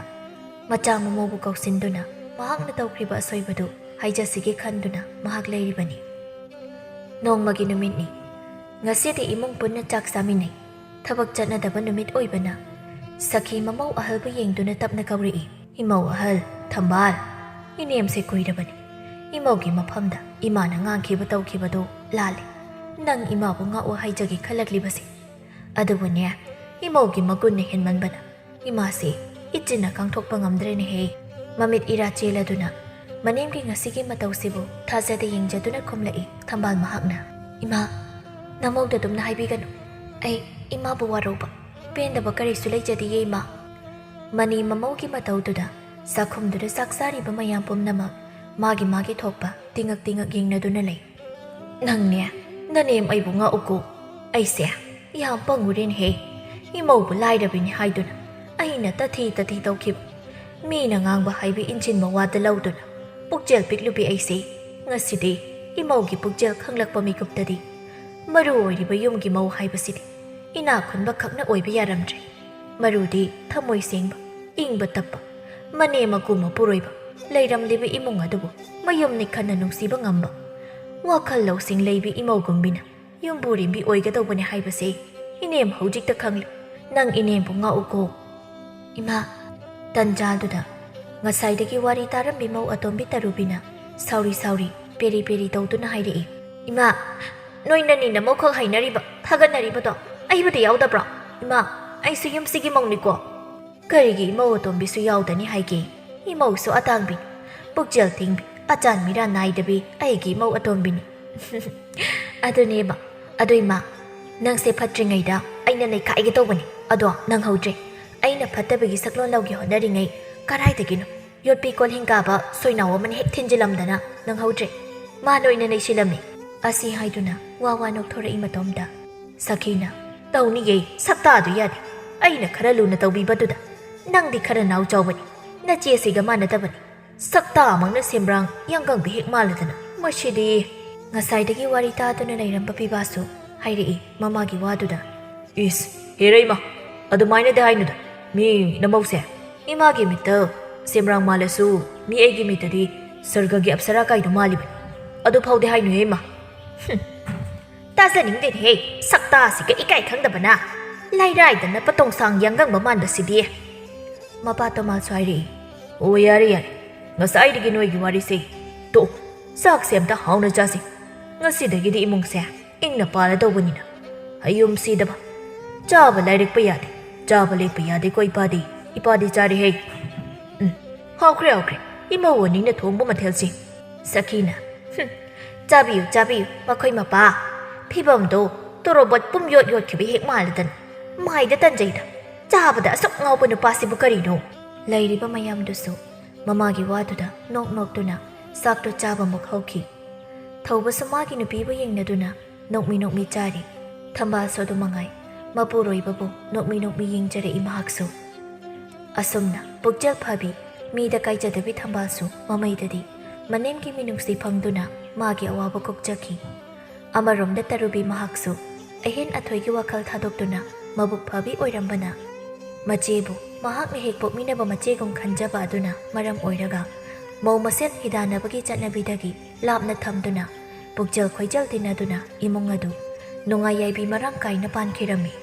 ꯃꯆꯥ ꯃꯃꯧꯕꯨ ꯀꯧꯁꯤꯟꯗꯨꯅ ꯃꯍꯥꯛꯅ ꯇꯧꯈ꯭ꯔꯤꯕ ꯑꯁꯣꯏꯕꯗꯨ ꯍꯥꯏꯖꯁꯤꯒꯦ ꯈꯟꯗꯨꯅ ꯃꯍꯥꯛ ꯂꯩꯔꯤꯕꯅꯤ꯫ ꯅꯣꯡꯃꯒꯤ ꯅꯨꯃꯤꯠꯅꯤ꯫ ꯉꯁꯤꯗꯤ ꯏꯃꯨꯡ ꯄꯨꯟꯅ ꯆꯥꯛ ꯆꯥꯃꯤꯟꯅꯩ꯫ ꯊꯕꯛ ꯆꯠꯅꯗꯕ ꯅꯨꯃꯤꯠ ꯑꯣꯏꯕꯅ ꯁꯈꯤ ꯃꯃꯧ ꯑꯍꯜꯕꯨ ꯌꯦꯡꯗꯨꯅ ꯇꯞꯅ ꯀꯧꯔꯛꯏ, "ꯏꯃꯧ ꯑꯍꯜ, ꯊꯝꯕꯥꯜ, ꯏꯅꯦꯝꯁꯦ ꯀꯨꯏꯔꯕꯅꯤ꯫ ꯏꯃꯧꯒꯤ ꯃꯐꯝꯗ ꯏꯃꯥꯅ ꯉꯥꯡꯈꯤꯕ ꯇꯧꯈꯤꯕꯗꯨ ꯂꯥꯜꯂꯦ꯫ ꯅꯪ ꯏꯃꯥꯕꯨ ꯉꯥꯛꯑꯣ ꯍꯥꯏꯖꯒꯦ ꯈꯜꯂꯛꯂꯤꯕꯁꯦ꯫ ꯑꯗꯨꯕꯨꯅꯦ, ꯏꯃꯧꯒꯤ ꯃꯒꯨꯟꯅ ꯍꯦꯟꯃꯟꯕꯅ ꯏꯃꯥꯁꯤ ꯏꯆꯤꯟꯅ ꯀꯥꯡꯊꯣꯛꯄ ꯉꯝꯗ꯭ꯔꯦꯅꯦꯍꯦ꯫" ꯃꯃꯤꯠ ꯏꯔꯥ ꯆꯦꯜꯂꯗꯨꯅ ꯃꯅꯦꯝꯒꯤ ꯉꯁꯤꯒꯤ ꯃꯇꯧꯁꯤꯕꯨ ꯊꯥꯖꯗ ꯌꯦꯡꯖꯗꯨꯅ ꯈꯨꯝꯂꯛꯏ ꯊꯝꯕꯥꯜ ꯃꯍꯥꯛꯅ, "ꯏꯃꯥ, ꯅꯃꯧꯗ ꯑꯗꯨꯝꯅ ꯍꯥꯏꯕꯤꯒꯅꯨ꯫ ꯑꯩ ꯏꯃꯥꯕꯨ ꯋꯥꯔꯧꯕ, ꯄꯦꯟꯗꯕ ꯀꯔꯤꯁꯨ ꯂꯩꯖꯗꯤꯌꯦ, ꯏꯃꯥ꯫" ꯃꯅꯤ ꯃꯃꯧꯒꯤ ꯃꯇꯧꯗꯨꯗ ꯆꯥꯛꯈꯨꯝꯗꯨꯗ ꯆꯥꯛ ꯆꯥꯔꯤꯕ ꯃꯌꯥꯝ ꯄꯨꯝꯅꯃꯛ ꯃꯥꯒꯤ ꯃꯥꯒꯤ ꯊꯣꯛꯄ ꯇꯤꯉꯛ ꯇꯤꯉꯛ ꯌꯦꯡꯅꯗꯨꯅ ꯂꯩ꯫ "ꯅꯪꯅꯦ, ꯅꯅꯦꯝ ꯑꯩꯕꯨ ꯉꯥꯛꯎꯀꯣ꯫ ꯑꯩꯁꯦ ꯌꯥꯝ ꯄꯪꯉꯨꯔꯦꯅꯦꯍꯦ꯫ ꯏꯃꯧꯕꯨ ꯂꯥꯏꯔꯕꯤꯅꯤ ꯍꯥꯏꯗꯨꯅ ꯑꯩꯅ ꯇꯊꯤ ꯇꯊꯤ ꯇꯧꯈꯤꯕ꯫ ꯃꯤꯅ ꯉꯥꯡꯕ ꯍꯥꯏꯕ ꯏꯟꯁꯤꯟꯕ ꯋꯥꯗ ꯂꯧꯗꯨꯅ ꯄꯨꯛꯆꯦꯜ ꯄꯤꯛꯂꯨꯕꯤ ꯑꯩꯁꯦ ꯉꯁꯤꯗꯤ ꯏꯃꯧꯒꯤ ꯄꯨꯛꯆꯦꯜ ꯈꯪꯂꯛꯄ ꯃꯤꯀꯨꯞꯇꯗꯤ ꯃꯔꯨ ꯑꯣꯏꯔꯤꯕ ꯌꯨꯝꯒꯤ ꯃꯧ ꯍꯥꯏꯕꯁꯤꯗꯤ ꯏꯅꯥꯛ ꯈꯨꯟꯕ ꯈꯛꯅ ꯑꯣꯏꯕ ꯌꯥꯔꯝꯗ꯭ꯔꯦ꯫ ꯃꯔꯨꯗꯤ ꯊꯃꯣꯏ ꯁꯦꯡꯕ, ꯏꯪꯕ ꯇꯞꯄ, ꯃꯅꯦꯝ ꯃꯀꯨ ꯃꯄꯨꯔꯣꯏꯕ ꯂꯩꯔꯝꯂꯤꯕ ꯏꯃꯨꯡ ꯑꯗꯨꯕꯨ ꯃꯌꯨꯝꯅꯤ ꯈꯟꯅ ꯅꯨꯡꯁꯤꯕ ꯉꯝꯕ, ꯋꯥꯈꯜ ꯂꯧꯁꯤꯡ ꯂꯩꯕꯤ ꯏꯃꯧꯒꯨꯝꯕꯤꯅ ꯌꯨꯝꯕꯨꯔꯦꯝꯕꯤ ꯑꯣꯏꯒꯗꯧꯕꯅꯤ ꯍꯥꯏꯕꯁꯦ ꯏꯅꯦꯝ ꯍꯧꯖꯤꯛꯇ ꯈꯪꯂꯦ꯫ ꯅꯪ ꯏꯅꯦꯝꯕꯨ ꯉꯥꯛꯎꯀꯣ꯫ ꯏꯃꯥ, ꯇꯟꯖꯥꯗꯨꯗ ꯉꯁꯥꯏꯗꯒꯤ ꯋꯥꯔꯤ ꯇꯥꯔꯝꯕꯤ ꯃꯧ ꯑꯇꯣꯝꯕꯤ ꯇꯔꯨꯕꯤꯅ ꯁꯥꯎꯔꯤ ꯁꯥꯎꯔꯤ ꯄꯦꯔꯤ ꯄꯦꯔꯤ ꯇꯧꯗꯨꯅ ꯍꯥꯏꯔꯛꯏ꯫ ꯏꯃꯥ, ꯅꯣꯏ ꯅꯅꯤ ꯅꯃꯧꯈꯛ ꯍꯥꯏꯅꯔꯤꯕ, ꯊꯥꯒꯠꯅꯔꯤꯕꯗꯣ ꯑꯩꯕꯨꯗꯤ ꯌꯥꯎꯗꯕ꯭ꯔꯣ? ꯏꯃꯥ, ꯑꯩꯁꯨ ꯌꯨꯝꯁꯤꯒꯤ ꯃꯧꯅꯤꯀꯣ꯫ ꯀꯔꯤꯒꯤ ꯏꯃꯧ ꯑꯇꯣꯝꯕꯤꯁꯨ ꯌꯥꯎꯗꯅꯤ ꯍꯥꯏꯒꯦ? ꯏꯃꯧꯁꯨ ꯑꯇꯥꯡꯕꯤ, ꯄꯨꯛꯆꯦꯜ ꯊꯤꯡꯕꯤ, ꯑꯆꯥꯟ ꯃꯤꯔꯥꯟ ꯅꯥꯏꯗꯕꯤ ꯑꯩꯒꯤ ꯏꯃꯧ ꯑꯇꯣꯝꯕꯤꯅꯤ꯫ ꯑꯗꯨꯅꯦꯕ, ꯑꯗꯨ ꯏꯃꯥ, ꯅꯪꯁꯦ ꯐꯠꯇ꯭ꯔꯤꯉꯩꯗ ꯑꯩꯅ ꯅꯩꯈꯥꯏꯒꯦ ꯇꯧꯕꯅꯤ, ꯑꯗꯣ ꯅꯪꯍꯧꯗ꯭ꯔꯦ꯫ ꯑꯩꯅ ꯐꯠꯇꯕꯒꯤ ꯁꯛꯂꯣꯟ ꯂꯧꯒꯦ ꯍꯣꯠꯅꯔꯤꯉꯩ ꯀꯔꯥꯏꯗꯒꯤꯅꯣ ꯌꯣꯠꯄꯤ ꯀꯣꯜꯍꯤꯡ ꯀꯥꯕ ꯁꯣꯏꯅꯥꯎ ꯑꯃꯅ ꯍꯦꯛ ꯊꯤꯟꯖꯤꯜꯂꯝꯗꯅ ꯅꯪꯍꯧꯗ꯭ꯔꯦ꯫ ꯃꯥꯅ ꯑꯣꯏꯅ ꯅꯩꯁꯤꯜꯂꯝꯃꯤ꯫ ꯑꯁꯤ ꯍꯥꯏꯗꯨꯅ ꯋꯥ ꯋꯥ ꯅꯣꯛꯊꯣꯔꯛꯏ ꯃꯇꯣꯝꯇ꯫ ꯁꯈꯤꯅ, ꯇꯧꯅꯤꯌꯦ, ꯁꯛꯇꯥꯗꯨ ꯌꯥꯗꯦ꯫ ꯑꯩꯅ ꯈꯔ ꯂꯨꯅ ꯇꯧꯕꯤꯕꯗꯨꯗ ꯅꯪꯗꯤ ꯈꯔ ꯅꯥꯎ ꯆꯥꯎꯕꯅꯤ, ꯅꯆꯦꯁꯤꯒ ꯃꯥꯟꯅꯗꯕꯅꯤ꯫ ꯁꯛꯇꯥꯃꯛꯅ ꯁꯦꯝꯕ꯭ꯔꯥꯡ ꯌꯥꯡꯒꯪꯕ ꯍꯦꯛ ꯃꯥꯜꯂꯗꯅ ꯃꯁꯤꯗꯤ꯫ ꯉꯁꯥꯏꯗꯒꯤ ꯋꯥꯔꯤ ꯇꯥꯗꯨꯅ ꯂꯩꯔꯝꯕ ꯄꯤꯕꯥꯁꯨ ꯍꯥꯏꯔꯛꯏ ꯃꯃꯥꯒꯤ ꯋꯥꯗꯨꯗ꯫ ꯏꯁ, ꯍꯦꯔꯩꯃ, ꯑꯗꯨꯃꯥꯏꯅꯗꯤ ꯍꯥꯏꯅꯨꯗ꯫ ꯃꯤ ꯅꯃꯧꯁꯦ ꯏꯃꯥꯒꯤ ꯃꯤꯠꯇ ꯁꯦꯝꯕ꯭ꯔꯥꯡ ꯃꯥꯜꯂꯁꯨ ꯃꯤ ꯑꯩꯒꯤ ꯃꯤꯠꯇꯗꯤ ꯁꯔꯒꯒꯤ ꯑꯞꯁꯔꯥ ꯀꯥꯏꯗꯣ ꯃꯥꯜꯂꯤꯕꯅꯤ꯫ ꯑꯗꯨ ꯐꯥꯎꯗꯤ ꯍꯥꯏꯅꯨꯍꯦ ꯏꯃꯥ꯫ ꯍꯨꯝ, ꯇꯥꯖꯅꯤꯡꯗꯦꯅꯦꯍꯦ, ꯁꯛꯇꯥꯁꯤꯒ ꯏꯀꯥꯏ ꯈꯪꯗꯕꯅ꯫ ꯂꯩꯔꯥꯏꯗ ꯅꯞꯄ ꯇꯣꯡꯁꯥꯡ ꯌꯥꯡꯒꯪꯕ ꯃꯥꯟꯕꯁꯤꯗꯤ꯫ ꯃꯄꯥ ꯇꯣꯃꯥꯁꯨ ꯍꯥꯏꯔꯛꯏ꯫ ꯑꯣ, ꯌꯥꯔꯦ, ꯌꯥꯔꯦ, ꯉꯁꯥꯏꯗꯒꯤ ꯅꯣꯏꯒꯤ ꯋꯥꯔꯤꯁꯦ ꯇꯣꯛ꯫ ꯆꯥꯛꯁꯦ ꯑꯝꯇ ꯍꯥꯎꯅ ꯆꯥꯁꯤ꯫ ꯉꯁꯤꯗꯒꯤꯗꯤ ꯏꯃꯨꯡꯁꯦ ꯏꯪꯅ ꯄꯥꯜꯂꯗꯧꯕꯅꯤꯅ꯫ ꯍꯌꯨꯝ ꯁꯤꯗꯕ꯫ ꯆꯥꯕ ꯂꯥꯏꯔꯤꯛꯄ ꯌꯥꯗꯦ, ꯆꯥꯕ ꯂꯦꯛꯄ ꯌꯥꯗꯦꯀꯣ ꯏꯄꯥꯗꯤ꯫ ꯏꯄꯥꯗꯤ ꯆꯥꯔꯦꯍꯦ꯫ ꯎꯝ, ꯍꯥꯎꯈ꯭ꯔꯦ, ꯍꯥꯎꯈ꯭ꯔꯦ, ꯏꯃꯧ ꯑꯅꯤꯅ ꯊꯣꯡꯕ ꯃꯊꯦꯜꯁꯤ꯫ ꯁꯈꯤꯅ, ꯍꯨꯝ, ꯆꯥꯕꯤꯌꯨ, ꯆꯥꯕꯤꯌꯨ, ꯃꯈꯣꯏ ꯃꯄꯥ꯫ ꯐꯤꯕꯝꯗꯣ ꯇꯣꯔꯣꯕꯣꯠ ꯄꯨꯝ ꯌꯣꯠ ꯌꯣꯠꯈꯤꯕ ꯍꯦꯛ ꯃꯥꯜꯂꯗꯅ꯫ ꯃꯥꯏꯗ ꯇꯟꯖꯩꯗ꯫ ꯆꯥꯕꯗ ꯑꯁꯨꯛ ꯉꯥꯎꯕ ꯅꯨꯄꯥꯁꯤꯕꯨ ꯀꯔꯤꯅꯣ? ꯂꯩꯔꯤꯕ ꯃꯌꯥꯝꯗꯨꯁꯨ ꯃꯃꯥꯒꯤ ꯋꯥꯗꯨꯗ ꯅꯣꯛ ꯅꯣꯛꯇꯨꯅ ꯆꯥꯛꯇꯣ ꯆꯥꯕꯃꯨꯛ ꯍꯧꯈꯤ꯫ ꯊꯧꯕꯁꯨ ꯃꯥꯒꯤ ꯅꯨꯄꯤꯕꯨ ꯌꯦꯡꯅꯗꯨꯅ ꯅꯣꯛꯃꯤ ꯅꯣꯛꯃꯤ ꯆꯥꯔꯤ꯫ ꯊꯝꯕꯥꯜꯁꯨ ꯑꯗꯨ ꯃꯉꯥꯏ, ꯃꯄꯨꯔꯣꯏꯕꯕꯨ ꯅꯣꯛꯃꯤ ꯅꯣꯛꯃꯤ ꯌꯦꯡꯖꯔꯛꯏ ꯃꯍꯥꯛꯁꯨ꯫ ꯑꯁꯨꯝꯅ ꯄꯨꯛꯆꯦꯜ ꯐꯕꯤ, ꯃꯤꯗ ꯀꯥꯏꯖꯗꯕꯤ ꯊꯝꯕꯥꯜꯁꯨ ꯃꯃꯩꯗꯗꯤ ꯃꯅꯦꯝꯒꯤ ꯃꯤꯅꯨꯡꯁꯤ ꯐꯪꯗꯨꯅ ꯃꯥꯒꯤ ꯑꯋꯥꯕ ꯀꯣꯛꯆꯈꯤ꯫ ꯑꯃꯔꯣꯝꯗ ꯇꯔꯨꯕꯤ ꯃꯍꯥꯛꯁꯨ ꯑꯍꯦꯟ ꯑꯊꯣꯏꯒꯤ ꯋꯥꯈꯜ ꯊꯥꯗꯣꯛꯇꯨꯅ ꯃꯕꯨꯛ ꯐꯕꯤ ꯑꯣꯏꯔꯝꯕꯅ ꯃꯆꯦꯕꯨ ꯃꯍꯥꯛꯅ ꯍꯦꯛ ꯄꯣꯛꯃꯤꯟꯅꯕ ꯃꯆꯦꯒꯨꯝ ꯈꯟꯖꯕ ꯑꯗꯨꯅ ꯃꯔꯝ ꯑꯣꯏꯔꯒ ꯃꯧ ꯃꯁꯦꯜ ꯍꯤꯗꯥꯟꯅꯕꯒꯤ ꯆꯠꯅꯕꯤꯗꯒꯤ ꯂꯥꯞꯅ ꯊꯝꯗꯨꯅ ꯄꯨꯛꯆꯦꯜ ꯈꯣꯏꯖꯦꯜ ꯇꯤꯟꯅꯗꯨꯅ ꯏꯃꯨꯡ ꯑꯗꯨ ꯅꯨꯡꯉꯥꯏ ꯌꯥꯏꯕꯤ ꯃꯔꯥꯡ ꯀꯥꯏꯅ ꯄꯥꯟꯈꯤꯔꯝꯃꯤ꯫